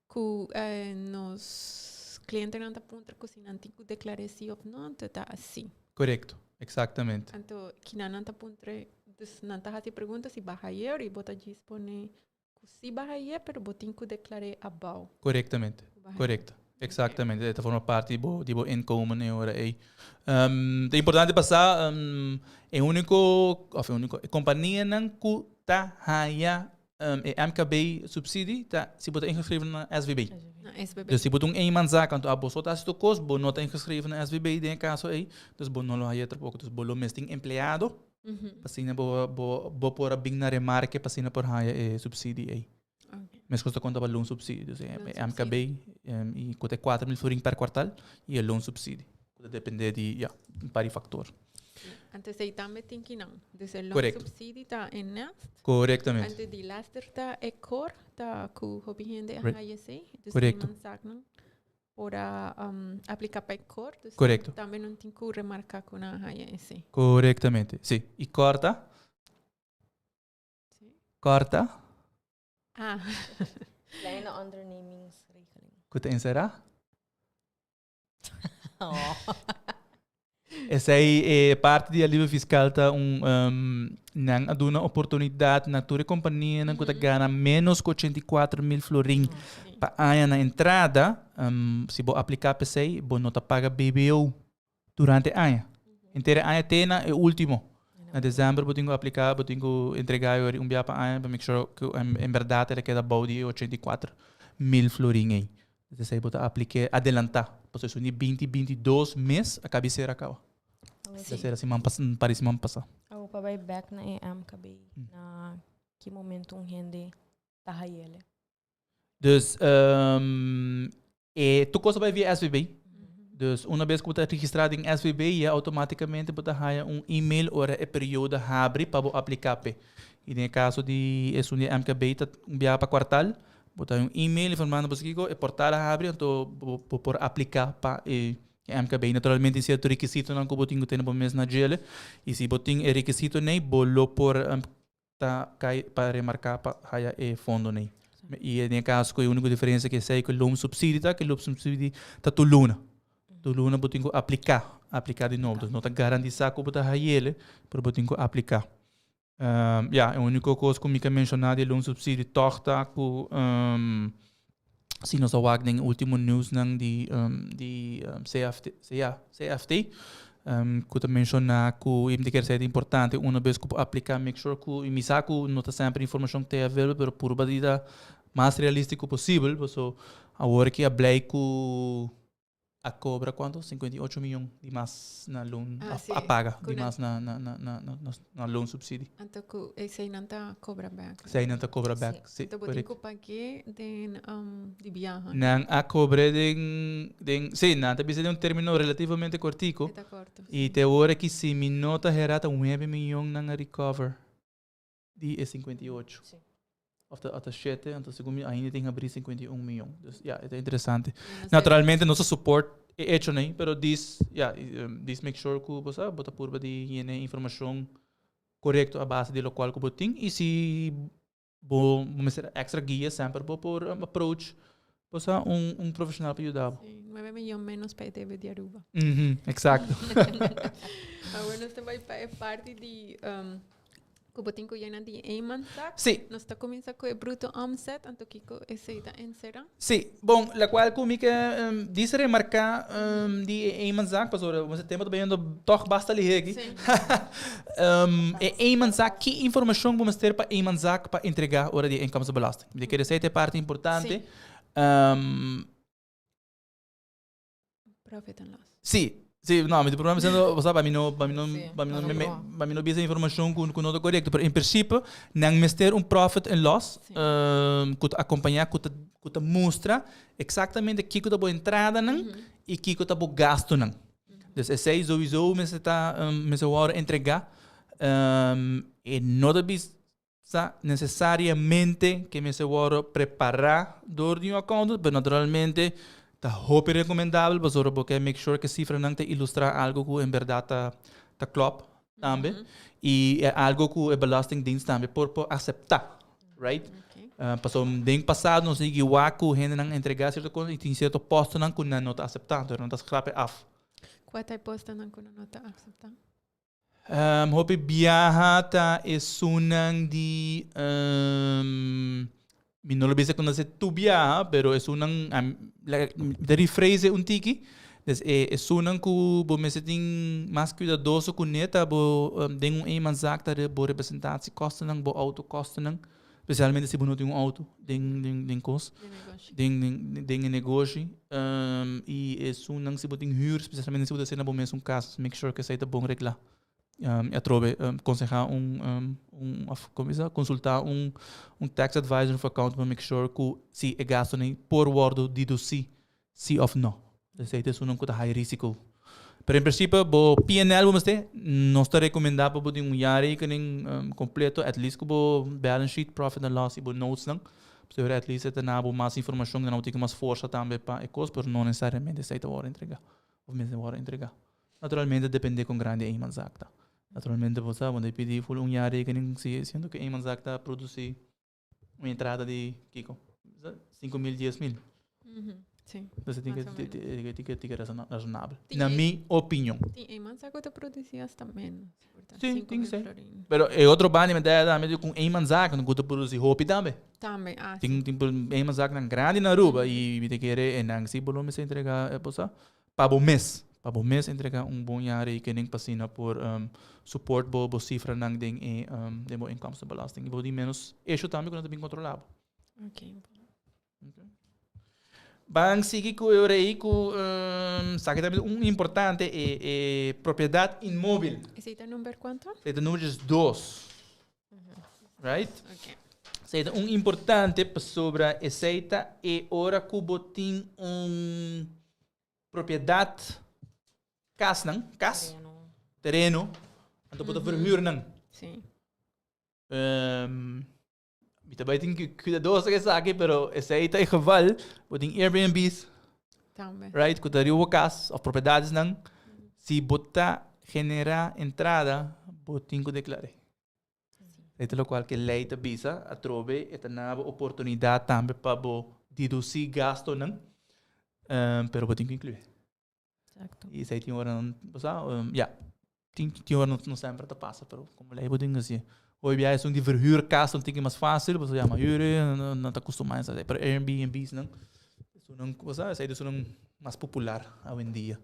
ku nos. Clientenan ta puntra cu si nan tin cu declara si of no, anto ta así. Correcto, exactamente. Anto kinan nan ta puntra, dus nan ta haci pregunta si baha ayer y bo ta djis pone cu si baha ayer, pero bo tin cu declara abao. Correctamente, correcto. Exactamente, e ta forma parti di bo, di bo inkomen e ora ei. Um, ta importante pa sa, um, e único, of e único, e companianan cu ta haya um, e MKB subsidie ta si bo ta ingeschreven na SVB. Na SVB. Dus si bo ta un eenmanszaak, anto abo so ta haci tur cos, bo no ta ingeschreven na SVB den e caso ei, dus bo no lo haya tampoco. Dus bo lo mester tin empleado, pa asina bo, bo, bo por a bin na remarke pa asina por haya e subsidie ei. Mescos ta conta pa loonsubsidie. Dus e MKB y cu ta e 4000 florin per kwartaal y e loonsubsidie. Cu ta depende di, ja, un par di factor. Antes ei tambe tin kinan. Dus e loonsubsidie ta e nest. Correctamente. Antes di laster ta e core, ta cu hopi hende a haya esey. Dus Correcto. iemand zaaknan por a aplica pa e core. Dus Correcto. tambe nan tin cu remarca cu nan a haya esey. Correctamente, si. Y corta? Corta. Ah. Kleine ondernemingsregeling. Ku ta enserá? Oh. Esei e parti di alivio fiscal ta un um, nan a duna oportunidad na tur e companianan ku ta gana menos ku 84 mil florin pa aña na entrada. Si bo aplica pa esei, bo no ta paga BBO durante aña. Henter e aña te na e ultimo. Na december bo tin ku aplica, bo tin ku entrega e un bia pa aña pa make sure ku en berdad el a keda bou di e 84 mil florin ei. Dus esei bo ta apliké adelantá. Pasobra esun di 2022 mes a kabi sera kaba. Sera siman pas, un par di siman pasá. Awo pa bai bek na e MKB, na ki momento un hende ta hayele? Dus e tur kos a bai via SVB. Dus una bes ku bo ta registrá den SVB ya outomátikamente bo ta haya un email ora e periodo habri pa bo apliká p'e. I den e kaso di esun di MKB ta un biaha pa kuartal, bo ta haya un email informando bo kiko e portal a habri anto bo bo por apliká pa e MKB. Naturalmente tin sierto rekisitonan ku bo tin ku tene bo mes na djele i si bo tin e rekisitonan ei bo lo por ta kai pa remarká pa haya e fondonan. I den e kaso ku e úniko diferensia ku esei ku e loonsubsidie ta ku e loonsubsidie ta tur luna. Tur luna bo tin ku apliká, apliká di nobo. Dus no ta garantisá ku bo ta hayele, pero bo tin ku apliká. Ya, e úniko kos ku mi ke menshoná di e loonsubsidie tòg ta ku si nos a wak den e último nieuwsnan di di CFT, ya, CFT, ku ta menshoná ku i mi ta kere sa e ta importante una bes ku bo apliká make sure ku i mi sa ku no ta semper informashon ta available pero purba di ta mas realístiko posibel paso awor ki a blei ku a cobra cuanto? 58 miljoen di mas na loon, Ah, a, sí. a paga di Cu mas na, na, na, na, na, na, na loon subsidie. Anto cu esey nan ta cobra back. Esey nan ta cobra back, sí, Anto bo tin correcto. cu pagu'e den di biaha. Nan a cobre den, den, sí, nan ta bisa den un termino relativamente cortico. E ta corto, Y sí. te ora ki si mi no ta hera ta 9 miljoen nan a recover di e 58. Sí. Of ta, of ta 7, anto segun mi ainda tin abri 51 miljoen. Dus ja, e ta interesante. No sé. Naturalmente nos ta support e hecho nei, pero dis, ja, dis make sure ku bo sa, bo ta purba di yene informacion correcto a base di locual ku bo tin y si bo mester extra guia semper bo por approach bo sa un, un profesional pa yuda bo. Sí, 9 miljoen menos pa e debe di Aruba. Exacto. Awor nos ta bai pa e parti di ku bo tin ku yena di eenmanszaak. Sí. Nos ta kuminsá ku e bruto omzet, anto kiko esei ta enserá? Sí, bon, lokual ku mi ke dis remarká di e eenmanszaak, pasobra nos tempu ta bayendo tòg basta lihé aki. Sí. E eenmanszaak, ki informashon bo mester pa eenmanszaak pa entregá ora di e inkomstenbelasting? Mi ta kere esei ta e parti importante. Sí. Profit and loss. Sí, sí, no, mi ta proba diciendo, o sea, pa mi no, pa mi no, Sí, pa mi no, pa no me, me, proba. pa mi no bisa informacion cu, cu no ta correcto, pero en principio nan mester un profit and loss, cu ta acompaña, cu ta, cu ta mustra exactamente kico ta bo entradanan y kico ta bo gastonan. Dus esey sowieso mester ta, mester worde entrega, e no ta bisa necesariamente que mester worde prepara door di un accountant, pero naturalmente ta hopi recomendabel pasobra bo ke make sure ke cifranan ta ilustra algo cu en berdad ta, ta klop tambe y e algo cu e Belastingdienst tambe por por acepta, right? Okay. Paso den pasado nos sigui wak ku hendenan entregá sierto kos i tin sierto postonan ku nan no ta aseptá, entonces nan ta skrap e af. Kua ta e postonan ku nan no ta aseptá? Hopi biaha ta esunnan di mi no lo bisa ku nan ta tur biaha, pero esunnan mi ta rephrase un tiki, des e esunnan ku bo mester tin mas kuidadoso kuné ta bo den un eenmanszaak ta bo representatiekostennan, bo autokostennan. Spesialmente si bo no tin un auto den den den kos. Den den den e negoshi. I esunnan si bo tin hür, spesialmente si bo ta hasi na bo mes un kas, make sure ku esei ta bon reglá. I atrobe konsehá un un òf komo bisa konsultá un un tax advisor òf accountant pa make sure ku si e gastunan por wòrdu dedusí Si of no. Esei ta esunnan ku ta high risiko. Pero en principe bo PNL bo mester, nos ta recomenda pa bo tin un jaarrekening completo, at least ku bo balance sheet, profit and loss i bo notesnan. Pasobra at least e ta na bo mas informashon, ta na bo tin mas forsa tambe pa e kos, pero no necesariamente esei ta wòrdu entrega of mester wòrdu entrega. Naturalmente depende kon grandi e eenmanszaak ta. Naturalmente bo sa, bo ta pidi ful un jaarrekening si siendo ku e eenmanszaak ta produsi Un entrada di kiko? 5 mil, 10 mil. Si. Entonces tin Mas o que menos. tin que razonabel. Tin Na mi opinion. Tin eenmanszaak ku ta produsí hasta menos. Por ta Sí, 5 tin mil sí. florin. Pero e otro banda mi ta tambe ku eenmanszaak ku ta produsí hopi tambe. Tambe, ah, Tin si. tin eenmanszaaknan grandi na Aruba i mi ta kere e nan si por lo mester entrega e cosa pa bo mes. Pa bo mes entrega un bon jaarrekening pa asina por support bo bo cifranan den e den bo inkomstenbelasting. I bo tin menos issue tambe ku nan ta bin kontrola bo. Ok. Ban sigui ku e ora ei ku esaki tambe ta un importante e e propiedat inmóbil. Esei ta number kuantu? Esei ta number 12. Right? Ok. Esei ta un importante pasobra esei ta e ora ku bo tin un propiedat kasnan, kas, tereno, anto bo ta verhuur nan. Si. Mi ta bai tin ku kuidadoso ku esaki, pero esei ta e geval, bo tin Airbnb's, Tambe. Right, ku ta riba bo kas òf propiedadesnan, si bo ta generá entrada, bo tin ku deklar'é. Esei ta lokual ku e lei ta bisa, atrobe e ta na bo oportunidat tambe pa bo dedusí gastonan, pero bo tin ku inkluí. Exacto. I esei tin ora nan, bo sa, ya, tin tin ora no semper ta pasa, pero komo lei bo tin ku hasié. Hopi biaha esun di verhuur kas un tiki mas fásil, pasobra yama huur nan ta kustumá esei, pero Airbnb's nan, esunnan, bo sa, esei ta esunnan mas popular awendia.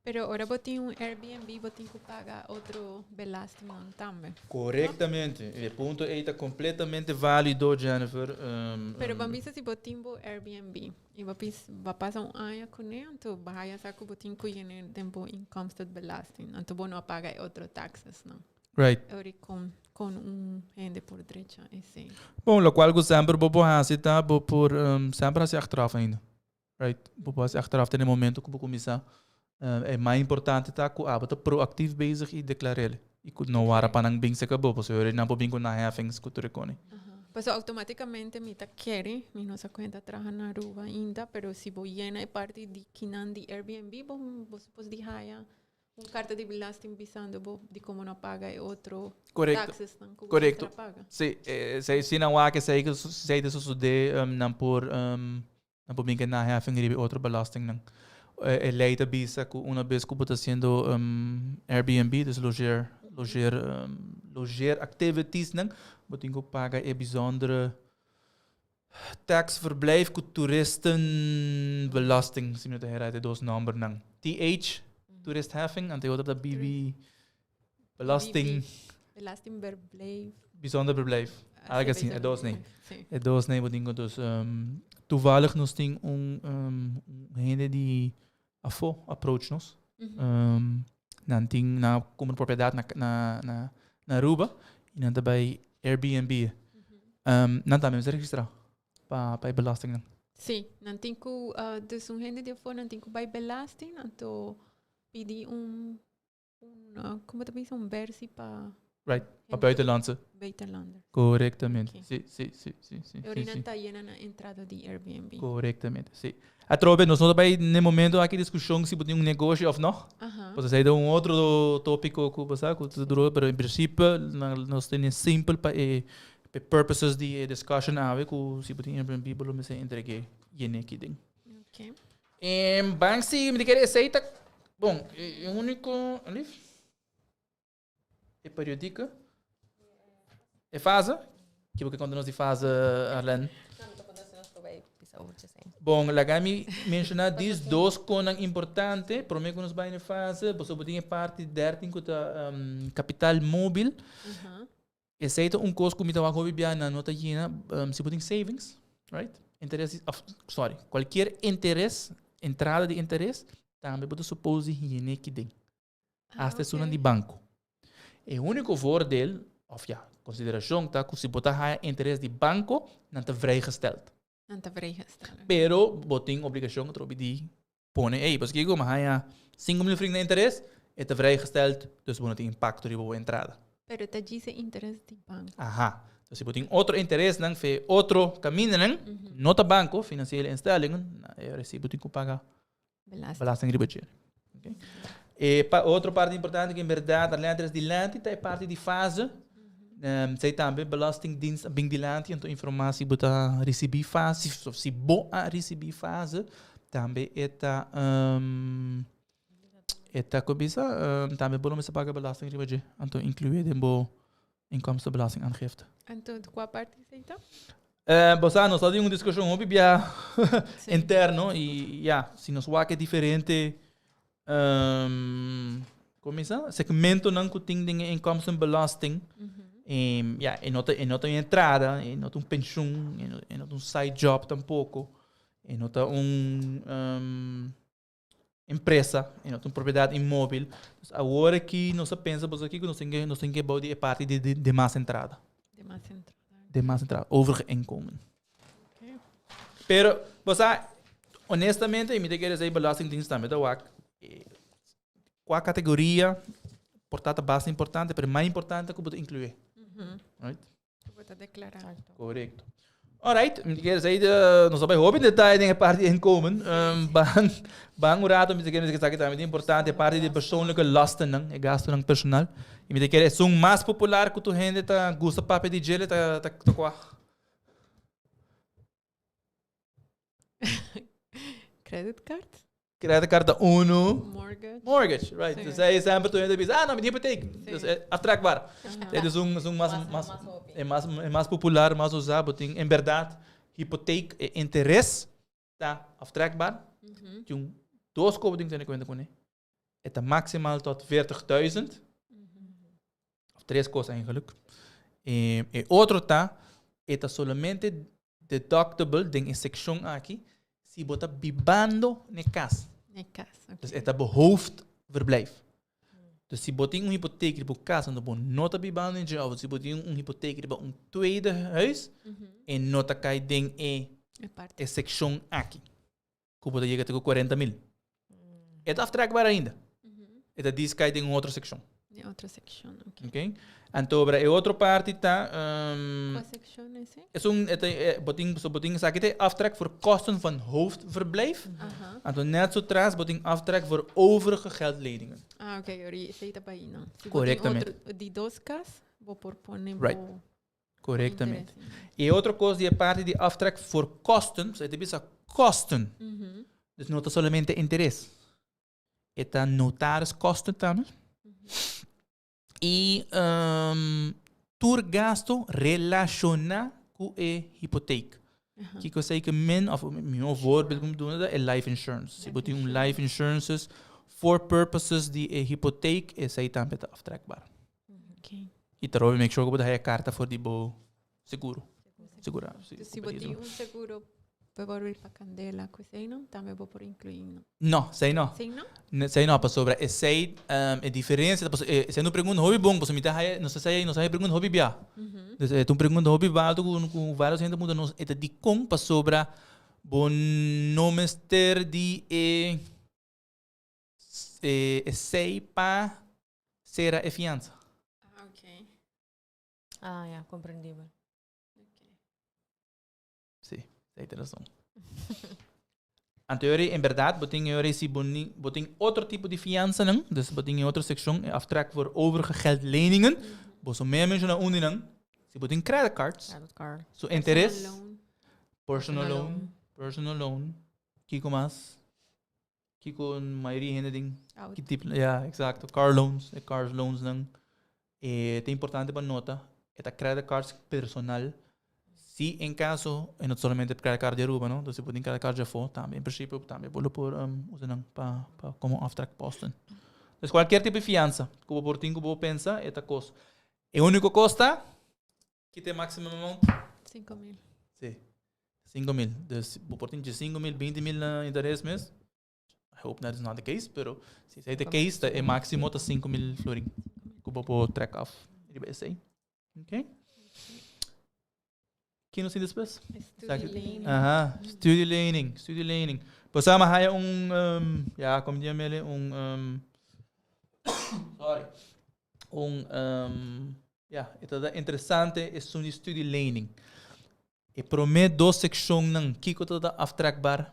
Pero ora bo tin un Airbnb bo tin ku paga otro belastingnan tambe. Korektamente. E punto ei ta kompletamente válido, Jennifer. Pero ban bisa si bo tin bo Airbnb i bo pis bo a pasa un aña kuné anto bo haya sa ku bo tin ku yene den bo inkomstenbelasting anto bo no a paga e otro taxesnan. Right. Ori kon kon un hende por drecha esei. Bon, lokual ku semper bo por hasi ta bo por semper hasi achteraf ainda. Right. Bo por hasi achteraf te na e momento ku bo kuminsá. E mas importante ta ku abo ta proactief bezig i deklar'el. I ku no wara pa nan bin serka bo, pasobra nan por bin ku naheffings ku tur e koni. Pasobra automaticamente mi ta kere, mi no sa ku hende ta traha na Aruba ainda, pero si bo yena e parti di kinan di Airbnb, bo bo supos di haya un karta di belasting bisando bo di komo no a paga e otro taxesnan ku bo Korekto. mester a paga. Si, si nan wak esei, esei ta sosodé, nan por Nan por bin ke naheffing riba e otro belastingnan. E lei ta bisa ku una bes ku bo ta hasiendo Airbnb, dus logeer, logeer, logeer activitiesnan, bo tin ku paga e bijzondere tax verblijf ku toeristenbelasting, si mi no ta hera e dos nombernan. TH, toeristheffing, anto e otro ta BB, belasting. Belastingverblijf. Bijzonder verblijf. Algo así, e dos nee. Sí. E dos nee, bo tin ku dus toevallig nos tin un un hende di afó approach nos. Nan tin nan a kumpra propiedat na na na na Aruba i nan ta bai Airbnb. Nan tambe mester registrá pa pa e belastingnan. Sí, nan tin ku dus un hende di afó nan tin ku bai belasting anto pidi un un, como ta bisa, un versie pa... Right, pa buitenlandse. Buitenlander. Correctamente, Okay. Si. E orina ta yena na entrada di Airbnb. Correctamente, si. Atrobe, nos no ta bay n'e momento aki discusion si bo tin un negoshi of no. Pues esey ta un otro topico cu bo sa, cu ta duro, pero en principe nos tene simpel pa e. Pe purposes di e discussion awe ku si bo tin Airbnb bo lo mester entregué yene aki den. Okay. Em ban si mi ta kere esei ta bon e único alif e periodico e fase ki bo ke konta nos di fase Arlene? No, mi ta konta si nos por bai bisa over dje esei. Bon laga mi menshoná dis dos konan importante promé ku nos bai na e fase boso bo tin e parti dertin ku ta kapital mobil. Esei ta un kos ku mi ta wak hopi bia nan no ta yena si bo tin savings, right? Interes of sorry, kualkier interes, entrada di interes, tambe bo ta suppose di yene ki den. Hasta esunnan di banko. E úniko voordeel, of ja, konsiderashon ta ku si bo ta haya interes di banko, nan ta vrijgesteld. Nan ta vrijgesteld. Pero bo tin obligashon atrobe di pone, ey, paske kiko, mi haña 5000 florin na interes, e ta vrijgesteld, dus bo no tin impacto riba bo entrada. Pero ta djis e interes di banco. Aha. Dus si bo tin otro interesnan fe otro camindanan, no ta banco, financiële instellingen, na e ora si bo tin cu paga Belasting. belasting riba dje. Okay. E pa otro parti importante cu en berdad Arlene a tres dilanti ta e parti di fase. Um, sei tambe Belastingdienst a bin dilanti anto informa si bo ta ricibi fase, si, si bo a ricibi fase, tambe e ta um, e ta ko bisa, um, tambe bo lo mester paga belasting riba dje, anto inclui den bo inkomstenbelastingaangifte. Anto kua parti esei ta? Eh, bo sa, nos ta den un diskushon hopi bia interno i ya, si nos wak e diferente Um, como isa? Segmentonan ku tin den e inkomstenbelasting. Mm ja, e no ta, e no ta un entrada, e no ta un pensioen, e no, e no ta un side job tampoco. E no ta un um, empresa, e no ta un propiedad inmóvil. Dus awor aki nos a pensa boso aki ku nos tin ke, nos tin ke bou di e parti di, di, de mas entrada. De mas entrada. De mas entrada, overige inkomen. Pero, bo sa, honestamente, mi ta kere esei Belastingdienst tambe ta wak kua kategoria por ta ta basta importante, pero mas importante ku bo ta inkluí. Right? Ku bo ta deklará. Korekto. Alright, mi ta kere esei nos a bai hopi detaye den e parti di inkomen. Ban, ban un rato mi ta kere esaki tambe ta importante, e parti di persoonlijke lastennan, e gastunan personal. I mi ta kere esun mas popular ku tur hende ta gusta papia di djele ta ta kua? Credit card? Credit card ta uno. Mortgage. Mortgage, right. Sí. Dus hij sempre toen bisa, ah, no, mi hypotheek. Sí. Dus aftrekbaar. Uh -huh. Dus un, un mas, mas, mas, mas, mas popular, mas usado. Tin, en verdad, hypotheek e interés ta aftrekbaar. Mm -hmm. Tin dos kopen tin tene cuenta con E ta maximaal tot 40.000. Mm -hmm. Of tres cosas eigenlijk. E, e otro ta, e ta solamente deductible den e seccion aki si bo ta bibando ne cas. Ne cas, okay. Dus e ta bo hoofdverblijf. Dus si bo tin un hypotheek riba bo cas anto bo no ta bibando in dje, of si bo tin un hypotheek riba un tweede huis, mm -hmm. e no ta kai den e, e, e seccion aki. Ku bo ta yega te ku 40 mil. E ta aftrekbaar ainda. E ta dis kai den un otro sekshon. Den otro sekshon, ok. Ok. Anto bra e otro parti ta um, Kua sekshon ese? Es un, e ta, e, bo tin, so bo tin esaki ta aftrek voor kosten van hoofdverblijf. Aha. Anto net zo tras bo tin aftrek voor overige geldleningen. Ah, ok, ori esei ta bai no. Si bo tin Correctamente. otro, di dos kas, bo por pone Right. bo Correctamente. E otro cos di e parti di aftrek voor kosten, so e ta bisa kosten. Dus no ta solamente interes. E ta notariskosten tambe. I um, tur gasto relaciona cu e hypotheek. Kiko esei ke men, of mihó voorbeeld ku mi duna ta e life insurance. Si bo tin un life insurances for purposes di e hypotheek, esei tambe ta aftrekbaar. Okay. I ta robi make sure ku bo ta haya karta for di bo seguro. Segura. Dus si bo tin un seguro bijvoorbeeld pa kandela ku esei no, tambe bo por inkluí no. No, esei no. Esei no? Esei no, pasobra esei, um, e diferensia, pasobra e, esei no pregunta hopi bon, pasobra mi ta haya, nos ta nos haya pregunta hopi bia. Dus e ta un pregunta hopi balto ku ku varios hende puntra nos, e ta dikon pasobra bo no mester di e e esei pa sera e fiansa. Ah, ok. Ah, ja, comprendibel. Sí, esei ta razon. Anto yori, en berdad, bo tin yori si bo ni, bo tin otro tipo di fiansanan, dus bo tin e otro seccion, e aftrek voor overige geldleningen. Bo so mea menciona un di nan. Si bo tin credit cards, Credit card. su interes, Personal loan. personal loan, personal loan, kiko mas? Kiko mayoria hende tin? Auto. Ki tipo, ja, exacto. Car loans, e cars loans nan. E ta importante pa nota, e ta credit cards personal. Si en caso, e no solamente credit card di Aruba, no? Dus si bo tin credit card di afo, tambe en principio tambe bo lo por um, usa nan pa, pa como aftrekposten. Dus cualkier tipo di fianza cu bo por tin cu bo pensa, e ta cos. E unico cos ta, ki ta e maximum amount? 5.000. Si. 5.000. Dus bo por tin 5.000, 20.000 na interes mes. I hope that is not the case, pero si esei ta e case, ta e maximo ta 5.000 florin ku bo por trek af riba esei. Ok? Ki nos tin despues? Studielening. Aha, studielening, studielening. Bo sa mi haya un, um, ja, kom di mele, un, um, sorry, un, um, ja, e ta interesante esun di studielening. E prome dos seccionnan, kiko ta ta aftrekbaar?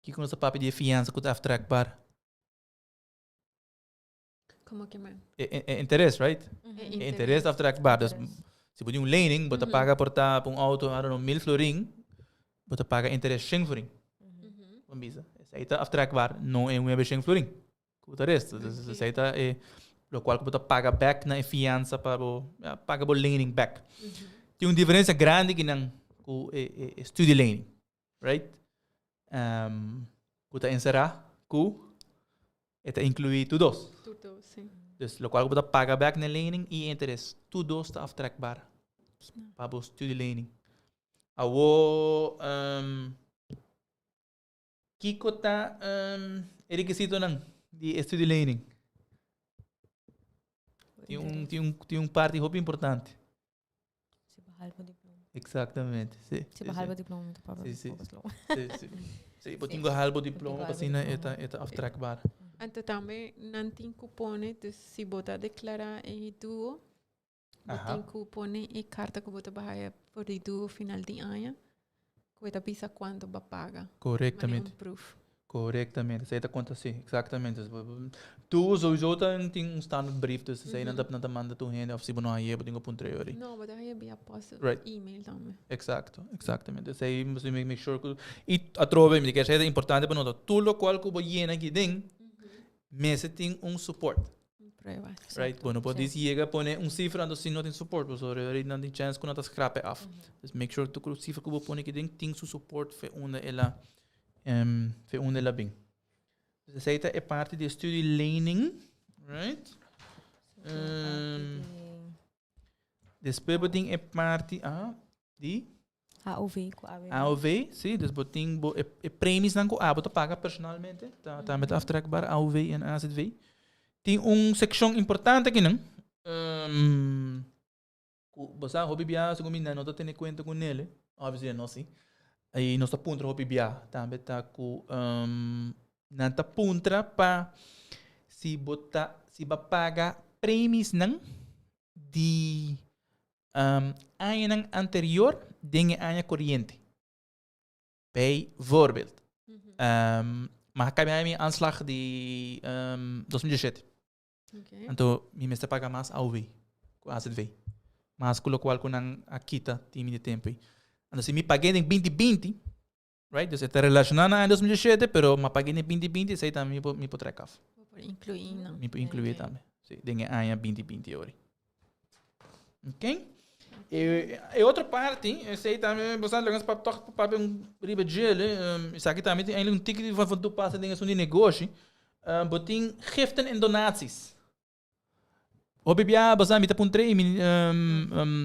Kiko nos ta papia di e fiansa ku ta aftrekbaar? Como ke men? E, e, e interes, right? E E interes ta aftrekbaar. Dus si bo tin un lening, bo ta paga por ta pa un auto, I don't know, 1000 florin, bo ta paga interes 100 florin. Bo bisa. Esei ta aftrekbaar, no e 900 florin. Ku ta resto. Dus esei ta e lokual ku bo ta paga bek na e fiansa pa bo, ja, paga bo lening bek. Tin un diferensia grandi kinan ku e, e, e studielening. Right? Um, ku ta encerá ku e ta incluí tur dos. Tur dos, sí. Dus lokual ku bo ta paga bek na lening i interes, tur dos ta aftrekbaar pa bo studielening. Awo, um, kiko ta um, e rekisitonan di e studielening? Tin un, tin un, tin un parti hopi importante. Si bo haal bo diploma. Exactamente, sí. Si bo haal bo diploma, ta papia Sí, sí. poco slow. Sí, sí. Sí, bo tin ku haal bo diploma haal pa bo asina e diploma. ta, e ta aftrekbaar. Anto tambe nan tin ku pone, dus si bo ta deklará e duo, bo tin ku pone e karta ku bo ta bahaya for di duo final di aña, ku e ta bisa kuantu bo a paga. Mane Correctamente. un proof. Correctamente, esei ta konta si, exactamente. Tur sowieso ta tin un standaard brief, dus esei nan ta nan ta manda tur hende of si bo no haye bo tin ku puntra yori. No, bo ta haye via post of email tambe. Exacto, exactamente. Esei mester make sure ku i atrobe mi ta kere esei ta importante pa nota tur lokual ku bo yena aki den mester tin un support. Prueba. Right, bo no por dis yega pone un cifra anto si no tin support pasobra yori nan tin chance ku nan ta scrap e af. Dus make sure tur cifra ku bo pone aki den tin su support fe unda el a fe unda el a bin. Dus esei ta e parti di e studielening, right? Despues bo tin e parti ah, di AOV ku AWB. AOV, sí, dus bo tin bo e, e premiesnan ku abo ta paga personalmente, ta tambe ta aftrekbaar AOV en AZV. Tin un sekshon importante akinan, um, ku bo sa hopi bia segun mi nan no ta tene kuenta ku nele, obviously nan no si. I nos ta puntra hopi bia tambe ta ku um, nan ta puntra pa si bo ta si bo a paga premiesnan di añanan anterior den e aña koriente. Bijvoorbeeld, mi a kambia mi aanslag di 2017. Anto mi mester paga mas AOW ku AZV. Mas ku lokual ku nan a kita tin mi di tempu ei. Anto si mi pag'é den 2020, right, dus e ta relashoná na aña 2017, pero mi a pag'é den 2020, esei tambe mi por mi por trek af. Bo por inkluí nan. Mi por inkluí tambe, si, den e aña 2020 ori. Ok. E, e otro parti, esei tambe, bo sa, laga nos pap tòg papia un riba djele, esaki tambe tin eindelijk un tiki van van toepassing den esun di negoshi. Bo tin giften en donaties. Hopi bia bo sa mi ta puntra i mi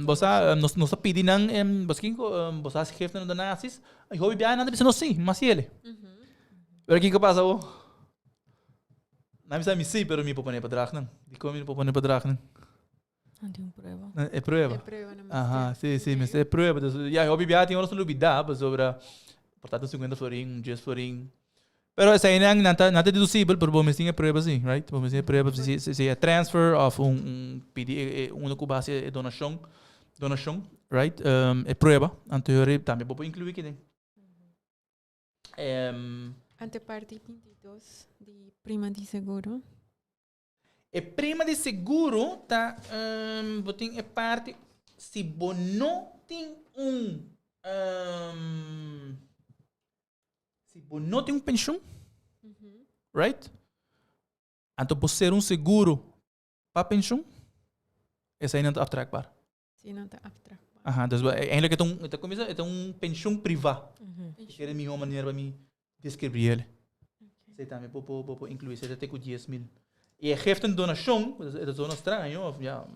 bo sa nos nos ta pidi nan bo sa kiko bo sa hasi giften en donaties i hopi bia nan ta bisa nos si mi hasi ele. Pero kiko pasa bo? Nan bisa mi si pero mi por pone bedragnan. Dikon mi no por pone bedragnan? Nan tin un prueba. E prueba. E prueba nan mester. Aha, si, si, mester e prueba. Dus, ya, hopi bia tin ora nos ta lubida pasobra por ta un 50 florin, un 10 florin. Pero eseinan nan ta nan ta deducibel, pero bo mester tin e prueba si, right? Bo mester tin e prueba si si si e transfer of un un pidi e e uno ku base e donashon, donashon, right? E prueba. Anto yori tambe bo por inclui kiden. Ante parti 22 di prima di seguro. E prima di seguro ta bo tin e parti. Si bo no tin un um, si bo no tin un pensioen, right? Anto bo ser un seguro pa pensioen, esei no ta aftrekbaar. Si, no ta aftrekbaar. Aha, dus eigenlijk het un, het comienza, het un pensioen priva. Ik ken de mihó manier pa mi describir ele. Esei tambe bo por bo por inclui, esei ta te ku 10.000. I e geeft een donashon, het is zo'n straño, of ja,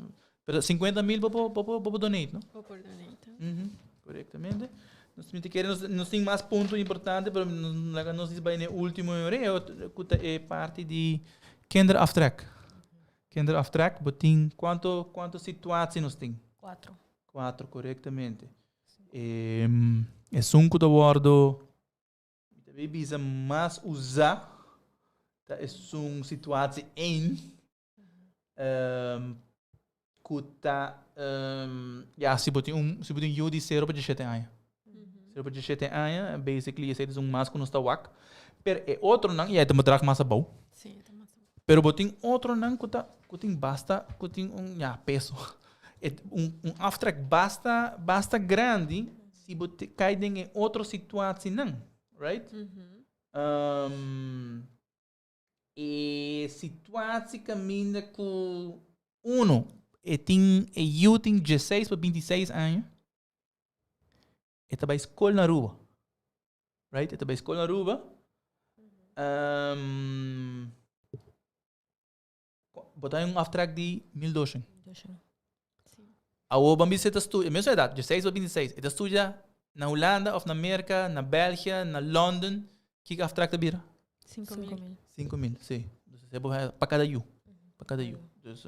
pero 50.000 bo por bo por bo por donate, no? Bo por donate. Correctamente. Nos mi ta kere nos nos tin mas punto importante, pero nos laga nos bai na e ultimo e ku ta e parti di kinderaftrek. Kinderaftrek, bo tin kuanto kuanto situatie nos tin? Kuatro. Kuatro, korektamente. Esun ku ta wòrdu, mi ta bay bisa mas usá, ta esun situatie één, ku ta, ya, si bo tin un, si bo tin yu di sero pa diesshete aña. Sero pa diesshete aña, basically esei ta esun mas ku nos ta wak. Pero e otronan, ya e ta bedrag mas abou. Sí, e ta mas abou. Pero bo tin otronan ku ta, ku tin basta, ku tin un, ya, peso. E un, un aftrek basta, basta grandi si bo te kai den e otro situatienan, right? E situatie kaminda ku uno e tin e yu tin diesseis pa bintiseis aña, e ta bai skol na Aruba, right? E ta bai skol na Aruba. Bo ta un aftrek di 1200. Awor ban bisa e ta studia, e mesun edat, diesseis pa bintiseis, e ta studia na Hulanda of na Merka, na Belgia, na London, kiko aftrek ta bira? 5000. 5000, si. Dus esei bo haya pa kada yu, pa kada yu. Dus,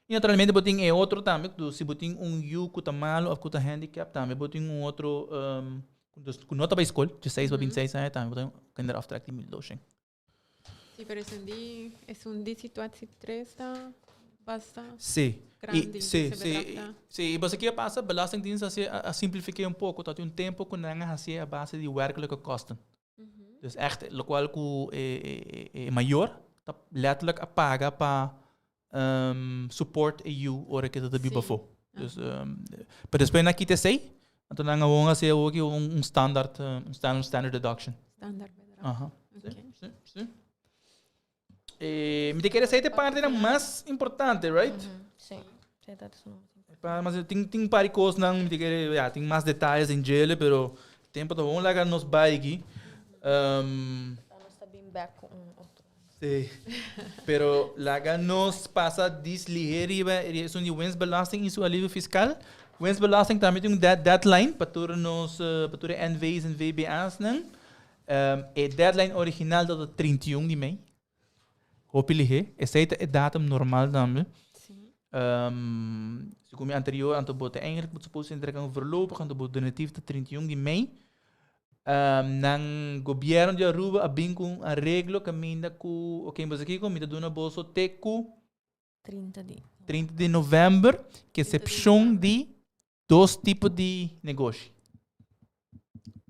i naturalmente bo tin e otro tambe, ku si bo tin un yu ku ta malu of ku ta handicap tambe bo tin un otro, dus ku no ta bai skol, diesseis pa bintiseis aña tambe bo ta kinderaftrek di 1200. Sí, pero esun di, esun di situatie tres ta basta Sí. grandi. I, sí, se sí, bedrag ta. Sí, i boso ke pasa, Belastingdienst hasi a simplifiké un poko, ta tin un tempo ku nan a hasié a base di werkelijke kosten. Dus echt, lokual ku e, e, e mayor ta letterlijk a paga pa support e yu ora ke ta ta biba afó. Dus, pero despues nan a kita esei, anto nan a won hasi awoki un, un standaard, un standard, standard deduction. Standaard bedrag. Aha. Okay. Sí, sí, sí. Mi ta kere esei ta e partinan mas importante, right? Sí, sí, dat is un Pa, mas tin, tin un par di kosnan, mi ta kere, ja, tin mas detayes den djele, pero tempo ta gewoon laga nos bai aki. Nos ta bin bek ku un otro. Sí. Pero laga nos pasa dis lihe riba esun di winstbelasting y su alivio fiscal. Winstbelasting tambe tin un deadline pa tur nos, pa tur e NV's en VBA's nan. E deadline original ta 31 di mei. Hopi lihe. Esei ta e datum normal tambe. Sí. Segun mi anterior, anto bo ta eigenlijk moet suppose entrega un voorlopig, anto bo donatief ta 31 di mei. Nan gobierno di Aruba a bin ku un areglo kaminda ku, ok, boso kiko, mi ta duna boso te ku 30 di 30 di november, ku eksepshon di dos tipo di negoshi.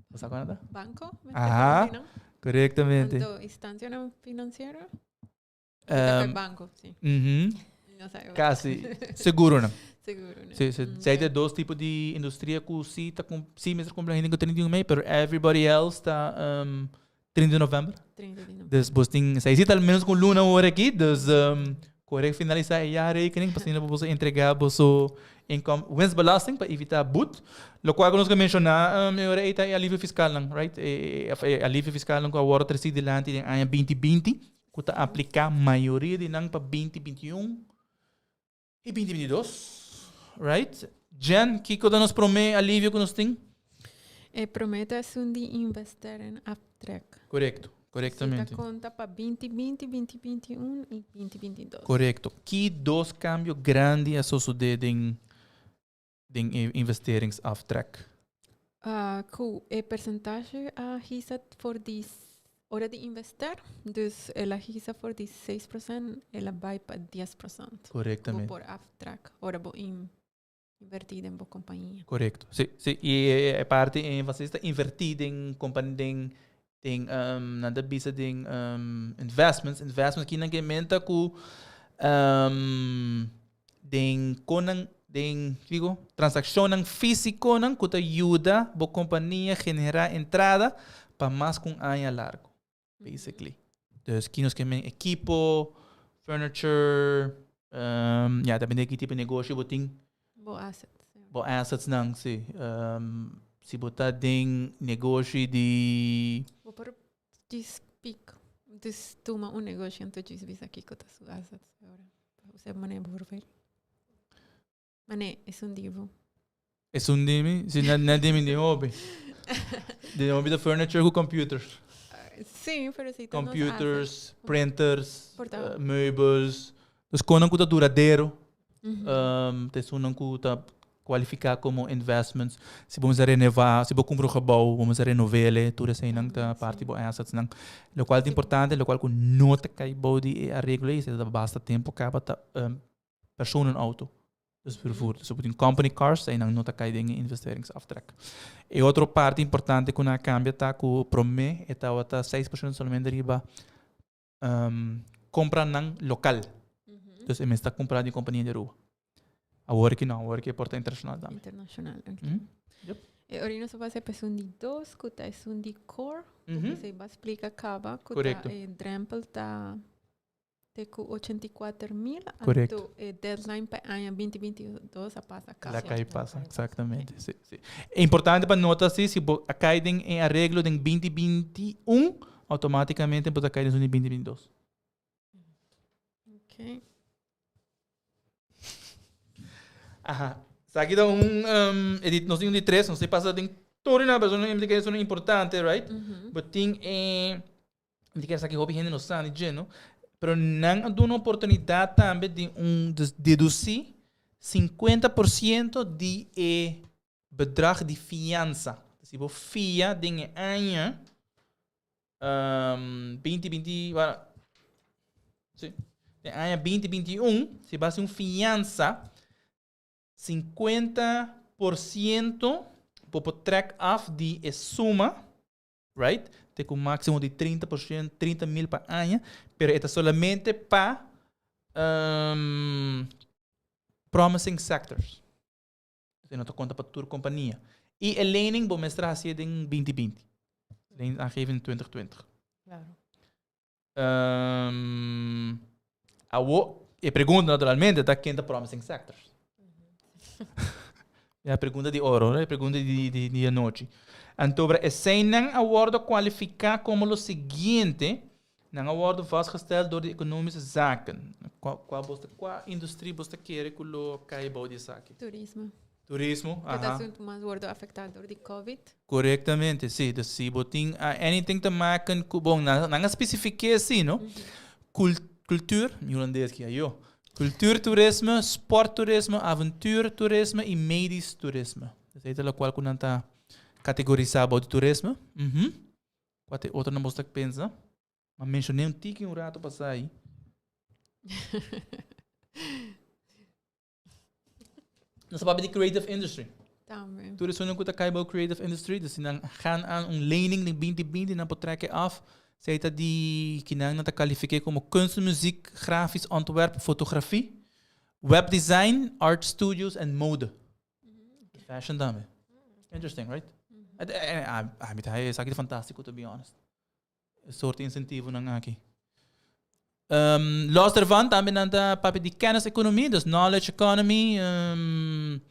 Bo sa kual nan ta? Banco, Aha, korektamente. Anto instansianan finansiero? Um, banco, sí. No sé. Casi. Seguro no. Seguro no. Sí, sí. Mm, okay. dos tipos de industria que sí ta sí mester cumplir gente con 31 mei, pero everybody else ta 30 de november. 30 de november. Dus bos tin sei zit al menos con luna ora aquí, dus correct finalizar e jaarrekening, pas bo entregar boso income winstbelasting pa evita boet. Lo cual nos menciona ora eta e alivio fiscal nan, right? E, e, e alivio fiscal nan ku awor tresi delante den aña 2020. Ku ta apliká mayoria di nan pa 2021 i 2022. Right? Jen, kiko ta nos promé alivio ku nos tin? E promé ta esun di investerenaftrek. Korekto, korektamente. Si ta konta pa 2020, 2021 i 2022. Korekto. Ki dos kambio grandi a sosodé den den e investeringsaftrek? Ku e persentashe a hisa for di ora di invester, dus el a hisa for di 6% el a bai pa 10%. Korektamente. Bo por aftrek ora bo invertí den bo kompania. Korekto, si, si. I e parti énfasis ta invertí den kompania, den den nan ta bisa den investments, investments kinan ke menta ku den kon nan. Den, digo, transaccionnan físiconan cu ta yuda bo compania genera entrada pa mas cu un aña largo, basically. Dus ki nos ke men equipo, furniture, ya, depende ki tipo negoshi bo tin. Bo assets. Bo assets nan, si. Si bo ta den negoshi di... Bo por djis pick, dus tuma un negoshi anto djis bisa kiko ta su assets ahora. Usted mane bijvoorbeeld. Mane, es un divo. Es un dimi? Si, na, na dimi di hobby. Di hobby de furniture cu computers. Sí, pero sí. Computers, printers, meubels. Dus konan cu ta duradero. Um, te sunan cu ta cualifica como investments. Si bo mester renova, si bo cumpra un gebouw, bo mester renovele, tur eseinan ta parti bo assets nan. Locual ta importante, locual cu no ta cay bou di e areglo ei, ta basta tempo caba ta um, personenauto. Dus vervoer. Dus bo tin company cars, einan no ta cay den e investeringsaftrek. E otro parti importante cu nan a cambia ta cu prome e tabata 6% solamente riba um, compranan local. Dus e mester compra di compania di Aruba. Awor ki no, awor ki e por ta internacional tambe. Internacional, ok. Yep. E ora nos a pasa pa esun di dos, ku ta esun di core. Esei ba splika kaba, ku ta e drempel ta te ku 84.000. Correcto. Anto e deadline pa aña 2022 a pasa kaba. La kai pasa, exactamente. Sí, sí. Importante pa nota si, si bo a kai den e areglo den 2021, automaticamente bo ta kai den esun di 2022. Ok. Aha. Esaki ta un, um, e di, nos tin un di tres, nos tin pasa den tur na persona implica esun importante, right? Bo tin e, mi tin esaki hopi hende no sa ni dje, no? Pero nan a duna oportunidad tambe di un, dus deduci 50% di e bedrag di fiansa. Si bo fia den e aña um, 2020, bueno, sí, den aña 2021, si bo haci un fiansa, 50% bo por trek af di e suma, right? Te cu maximo di 30%, 30 mil pa aña, pero e ta solamente pa um, promising sectors. Esei no ta konta pa tur kompania. I e lening bo mester hasié den 2020. Lening aangeven in 2020. Claro. Um, awo, e pregunta naturalmente ta ken ta promising sectors. E pregunta di oro, e pregunta di, di, di anochi. Anto, eseinan a wordo kwalifiká komo lo siguiente. Nan a wordo vastgesteld door di Economische Zaken. Kua, kua bos ta, kua industrie bos ta kere ku lo kai bou di esaki? Turismo. Turismo, Ku ta aha. asuntu mas wordo afektá door di Covid. Korektamente, si. Dus si bo tin anything te maken ku, bon, nan, nan a spesifiké si, no? Kul, kultuur, mi hulandes ki ayo. Kultuurtoerisme, sporttoerisme, avontuurtoerisme i medisch toerisme. Dus ei ta lokual ku nan ta kategorisá bou di turisme. Mhm. Kua ta e otro nan bos ta pensa? Ma menshoné un tiki un rato pasá ahí. Nos ta papia di creative industry. Tambe. Tur esunnan ku ta kai bou creative industry, dus si nan gaan aan un lening den 2020, nan por trek e af. Zij ta di kinan nan ta kalifiké komo kunst, muziek, grafisch ontwerp, fotografie, webdesign, art studios en mode. Fashion tambe. Interesting, right? A mi ta haya esaki fantástico, to be honest. E soort incentivonan aki. Um, los ervan tambe nan ta papia di kenniseconomie, dus knowledge economy, um,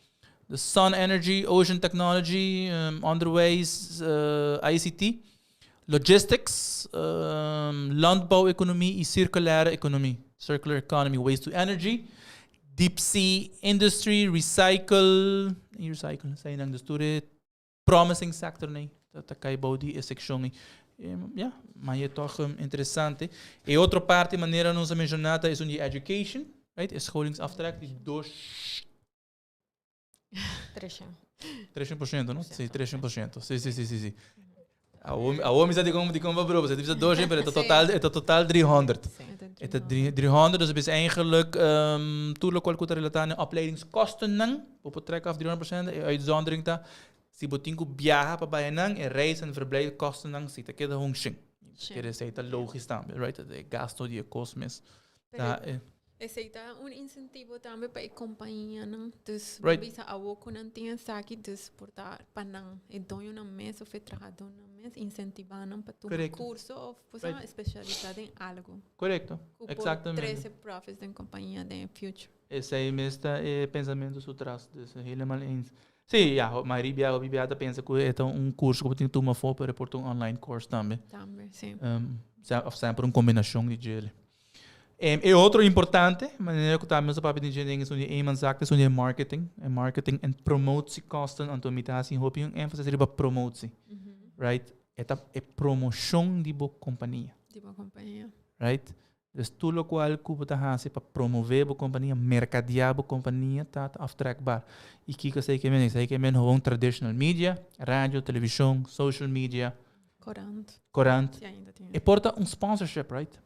de sun energy, ocean technology, um, onderwijs, uh, ICT, logistics, um, landbouweconomie y circulaire economie. Circular economy, waste to energy, deep sea industry, recycle, recycle, zijn dan dus tur e promising sector nee, dat ta kai bou di e seccion ei. Ja, maar je toch um, interessante. E otro parte, manera nos a menciona, ta is un di education, right? E scholingsaftrek di dos 300. 300%, no? Sí, 300%. Sí, sí, sí, sí, sí. Awo mi sa di kon di kon pa broer, bisa 200, pero het totaal het totaal 300. Het 300, dus het is eigenlijk um, tur lokual ku ta relatá na opleidingskostennan, bo por trek af 300%, e uitzondering ta si bo tin ku biaha pa bai nan, e reis en verblijfkostennan si ta keda hon shin. Kere esei ta logisch tambe, right? E gasto di e kos mes. Ta, Pero eh. Esey ta un incentivo tambe pa e companianan. Dus bisa awo cu nan tin esaki, dus por ta pa nan e doñonan mes of e trahadornan mes incentiva nan pa tuma curso of pues especialisa den algo. Cu por trece profits den compania den e future. Esey mes ta e pensamento su tras, dus helemaal eens. Sí, ja, mayoria bia, hopi bia ta pensa cu e ta un curso cu bo tin tuma afo, pero e por ta un online course tambe. Tambe, sí. Of semper un combinacion di djele. E otro importante, manera cu tambe nos a papia den dje den esun di eenmanszaak, esun di e marketing. E marketing en promotiekosten, anto mi ta haci hopi un énfasis riba promotie. Right? E ta e promocion di bo compania. Di bo compania. Right? Dus tur locual cu bo ta haci pa promove bo compania, mercadea bo compania, ta aftrekbaar. Y kico esey ke men? Esey ke men gewoon traditional media, radio, television, social media. Corant. Corant. Si ainda tin. E por ta un sponsorship, right?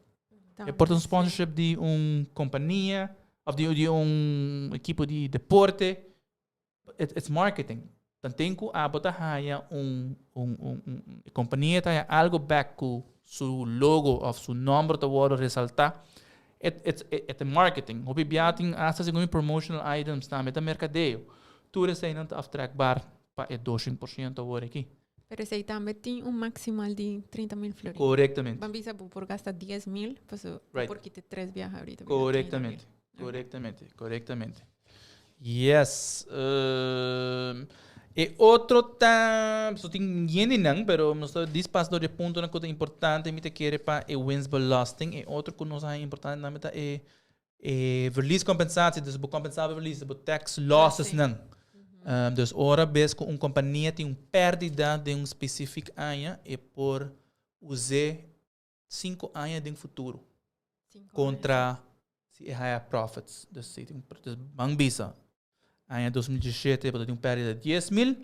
Tambe, E por ta un si. sponsorship di un compania of di un equipo di deporte. It's marketing. Dan tin cu abo ta haya un e compania ta haya algo back cu su logo of su nomber ta wordo resalta. It e marketing. Hopi bia tin hasta segun promotional items tambe ta mercadeo. Tur eseinan ta aftrekbaar pa e 2% awor aki. Pero esei tambe tin un maximal di 30.000 florin. Correctamente. Ban bisa bo por gasta 10.000, paso bo por kita tres biaha ahorita bira 30.000. Correctamente. Correctamente, correctamente. Yes. E otro ta, so tin yendinan, pero nos ta dispas door e puntonan cu ta importante, mi ta kere pa e winstbelasting. E otro cu nos a importante tambe ta e verliescompensatie, dus bo compensabel verlies, bo tax losses nan. Dus ora bes cu un compania tin un perdida den un specific aña, e por use 5 aña den futuro 5 contra si e haya profits. Dus si tin, dus ban bisa, aña 2017 bo tin un pérdida di 10.000,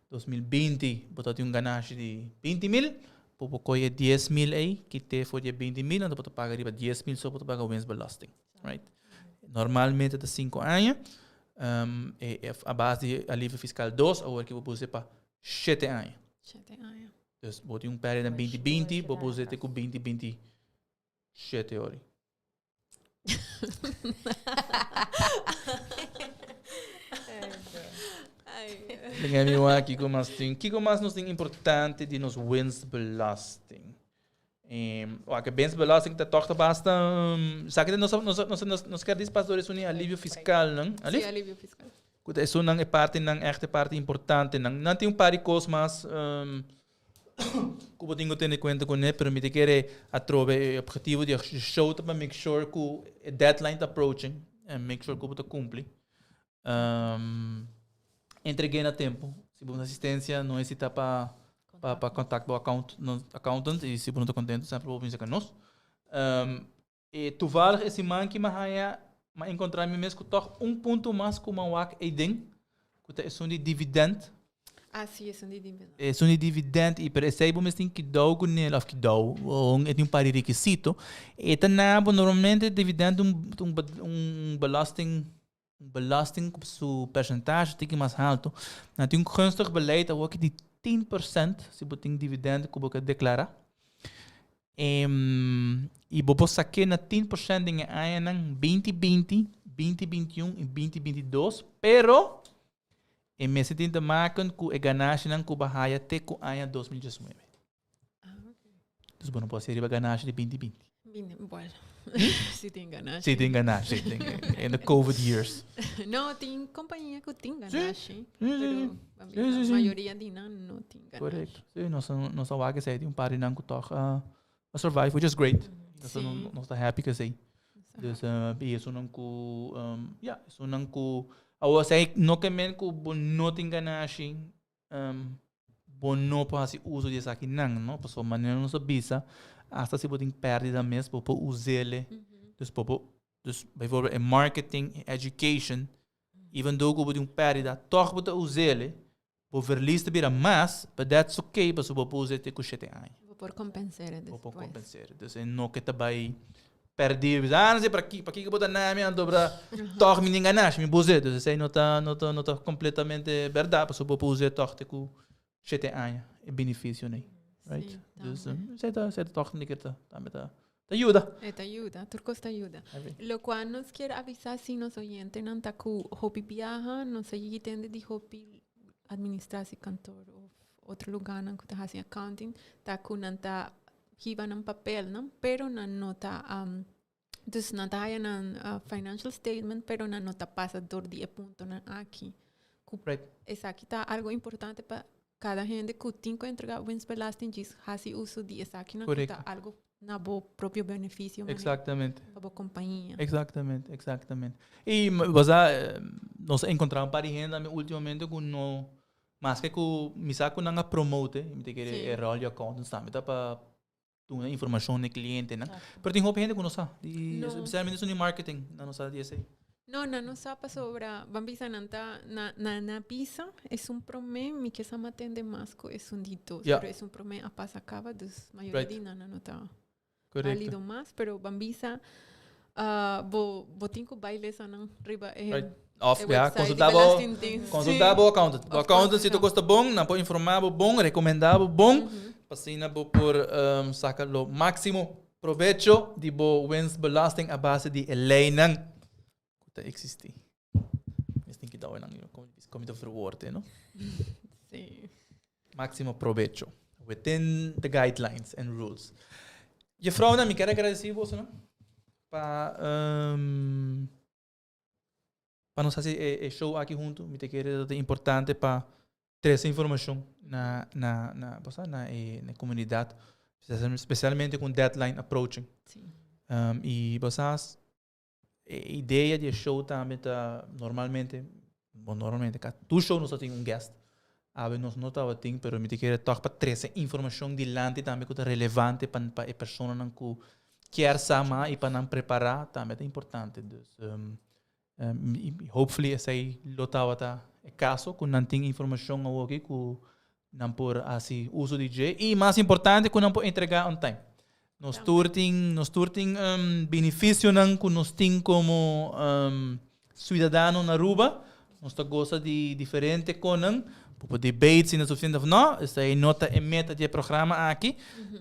2020 bo tin un ganashi di 20.000, bo por coge 10.000 ey, kita for di 20.000, anto bo ta paga riba 10.000 so bo ta paga winstbelasting. Right? Normalmente ta 5 aña, e a base di alivio fiscal 2, awor cu bo por pa 7 aña. 7 aña. Dus bo tin un pérdida Mas 2020, bo por 7 te cu 2027 ori. Ai. Laga mi wak kico mas tin. Kico mas nos tin importante di nos winstbelasting? Wak, winstbelasting ta toch basta. Sabe cu nos kier dispas door e alivio fiscal, no? Sí, Alivio? Alivio fiscal. Cu esun e parti nan echt parti importante nan. Nan tin un par di cos mas cu bo tin cu tene cuenta cu ne, pero mi ta kere atrobe e obhetivo di show ta pa make sure cu e deadline ta approaching and make sure cu bo ta cumpli. Entrega na tempo. Si bo asistencia, no hesita pa contact bo account, no, accountant y si bo no ta contento, semper bo bisa cu nos. Y toevallig e siman cu mi haya m'a encontra mi mes cu toch un punto mas cu m'a wak eden, cu ta esun di dividend. Ah, sí, esun di dividend. Esun di dividend y pero esey bo mes tin cuidao cu ne of cuidao, e tin un par di requisito. E ta na bo normalmente dividend un belasting op su percentage tiki mas halto. Nou tin un gunstig beleid ook di 10% si bo tin dividend cu bo ke declara. Y bo por saca na 10% den añanan 2020, 2021 y 2022, pero e mester tin te maken cu e ganashinan cu bo a haya te cu aña 2019. Ah, ok. Dus bo no por riba ganashi di 2020. Bine, bueno. Si tin ganashi. Si tin ganashi, tin, in the COVID years. No, tin compania cu tin ganashi. Sí. Pero Sí, sí, a sí. mayoria di nan no tin ganashi. Correcto. Sí, nos wak esey tin un par di nan cu toch a survive, which is great. Nos nos ta happy cu esey. Dus y esunnan cu ja, esunnan cu awor esey no ke men cu bo no tin ganashi, bo no por haci uso di esaki nan, no? Pasobra manera nos a bisa, hasta si bo tin pérdida mes, bo por us'e. Dus bo por, dus bijvoorbeeld in marketing, in education, even though cu bo tin un pérdida, toch bo ta us'e, bo verlies ta bira mas, but that's okay, pasobra bo por us'e te cu 7 aña. Bo por compensar Bo por despues. Compensar. Dus e no ke ta bay perdi, ah, no sei pa ki bo ta na mi ando bra toch mi tin ganashi, mi por us'e. Dus esey no ta completamente berdad, pasobra bo por us'e toch te cu 7 aña e beneficio, nee. Right? Sí, Dus tambe. esey ta toch niet ta tambe ta. Ta yuda. E ta yuda, tur cos ta yuda. Locual nos kier avisa si nos oyentenan ta cu hopi biaha nos a yigi tende di hopi administratie kantoor of otro lugarnan cu ta haci accounting ta cu nan ta hiba nan papelnan pero nan no ta dus nan ta haya nan financial statement pero nan no ta pasa door di e puntonan aki. Cu esaki ta algo importante pa Kada hende ku tin ku entrega winstbelasting djis hasi uso di esakinan ku ta algu na bo propio benefisio manera Exactamente. pa bo compañia. Exactamente, exactamente. Y bo sa nos a encontra un par di hende tambe ultimamente ku no maske ku mi sa ku nan a promote mi ta kere e rol di accountants tambe ta pa duna informacion na e clientenan. Pero tin hopi hende cu no sa. Di, No. Especialmente esun di marketing, nan no sa di esey. No, nan no sa pasobra, ban bisa nan ta, na, na, na bisa esun prome, mi ke sa matende mas cu esun di dos, pero esun prome a pasa caba, dus mayoria di nan nan no ta valido mas, pero ban bisa, ah, bo, bo tin cu bay lesa nan riba e Of e ja, website di consulta bo, Belastingdienst. consulta bo accountant. Bo Of accountant si consulta. tur cos ta bon, nan por informa bo bon, recomenda bo bon, pa asina bo por saca lo maximo provecho di bo winstbelasting a base di e leynan cu ta existi. Mes tin kita hoy nan con mi ta verwoord, no? Sí. Maximo provecho within the guidelines and rules. Juffrouwnan, mi kier agradeci bosonan pa Pa nos hasi e show aki huntu, mi ta kere ta importante pa trese informashon na na na bo sa na e na e komunidat, spesialmente ku un deadline approaching. Sí. I bo sa e idea di e show tambe ta normalmente, bon normalmente ka tur show nos ta tin un guest. Awe nos no tabatin, pero mi ta kere tòg pa trese informashon dilanti tambe ku ta relevante pa pa e personanan ku kier sa mas i pa nan prepará tambe ta importante. Dus hopefully esei lo tabata e kaso ku nan tin informashon awoki ku nan por hasi uso di dje i mas importante ku nan por entregá on time. Nos tur tin nos tur tin benefisionan ku nos tin komo siudadano na Aruba. Nos ta gosa di diferente konan. Bo por debate si na sufisiente of no. Esei no ta e meta di e programa aki.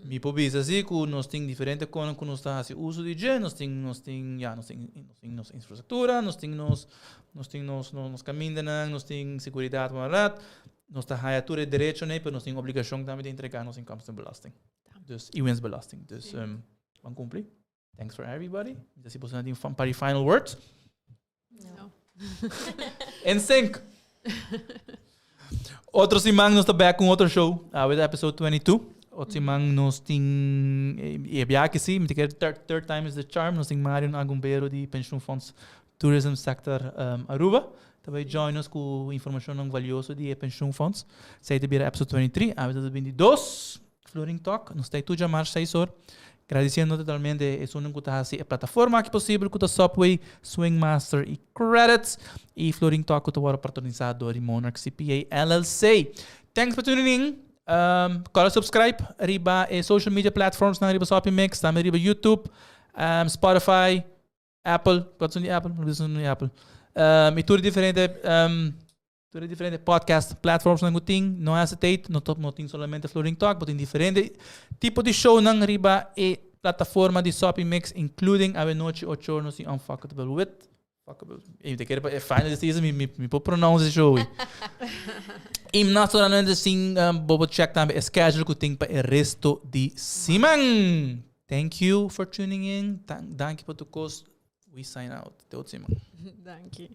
Mi por bisa si ku nos tin diferente konan ku nos ta hasi uso di dje. Nos tin nos tin ya nos tin nos tin nos infrastruktura, nos tin nos nos tin nos nos kamindanan, nos tin seguridat Nos ta haya tur e derechonan ei pero nos tin obligashon tambe di entrega nos inkomstenbelasting. Dus y winstbelasting. Dus um, van cumpli. Thanks for everybody. Dus si boso tin un par di final words. No. In sync. Otro siman nos ta back con otro show. Awe ta episode 22. Otro siman nos tin e biaha si, mi ta kere third, third time is the charm. Nos tin Marion Agumbero di Pensioenfonds Tourism Sector um, Aruba. Ta bay join nos cu informacionnan valioso di e pensioenfonds. Esey ta bira episode 23. Awe ta 22. Florin Talk. Nos ta tur djamar 6 or. Gradiciendo totalmente esunnan cu ta haci e plataforma aki posibel cu ta Subway, Swing Master y Credits. Y Florin Talk cu ta worde patronisa door di Monarch CPA LLC. Thanks for tuning in. Um, corda subscribe riba e social media platforms nan riba Soppy Mix, tambe riba YouTube, um, Spotify, Apple, wat son di Apple? Wat son di Apple? Um, y tur diferente um, tur diferente podcast platforms nan tin, no hesitate, no top no tin solamente Floating Talk, but tin diferente tipo di show nan riba e plataforma di Soppy Mix, including awe nochi ocho nos tin Unfuckable with Fuckable. E te kere pa e final season mi mi mi por pronounce e show. Y naturalmente sin um, bobo check tambe e schedule ku tin pa e resto di siman. Thank you for tuning in. Danki pa tur kos. We sign out. Te otro siman. Danki.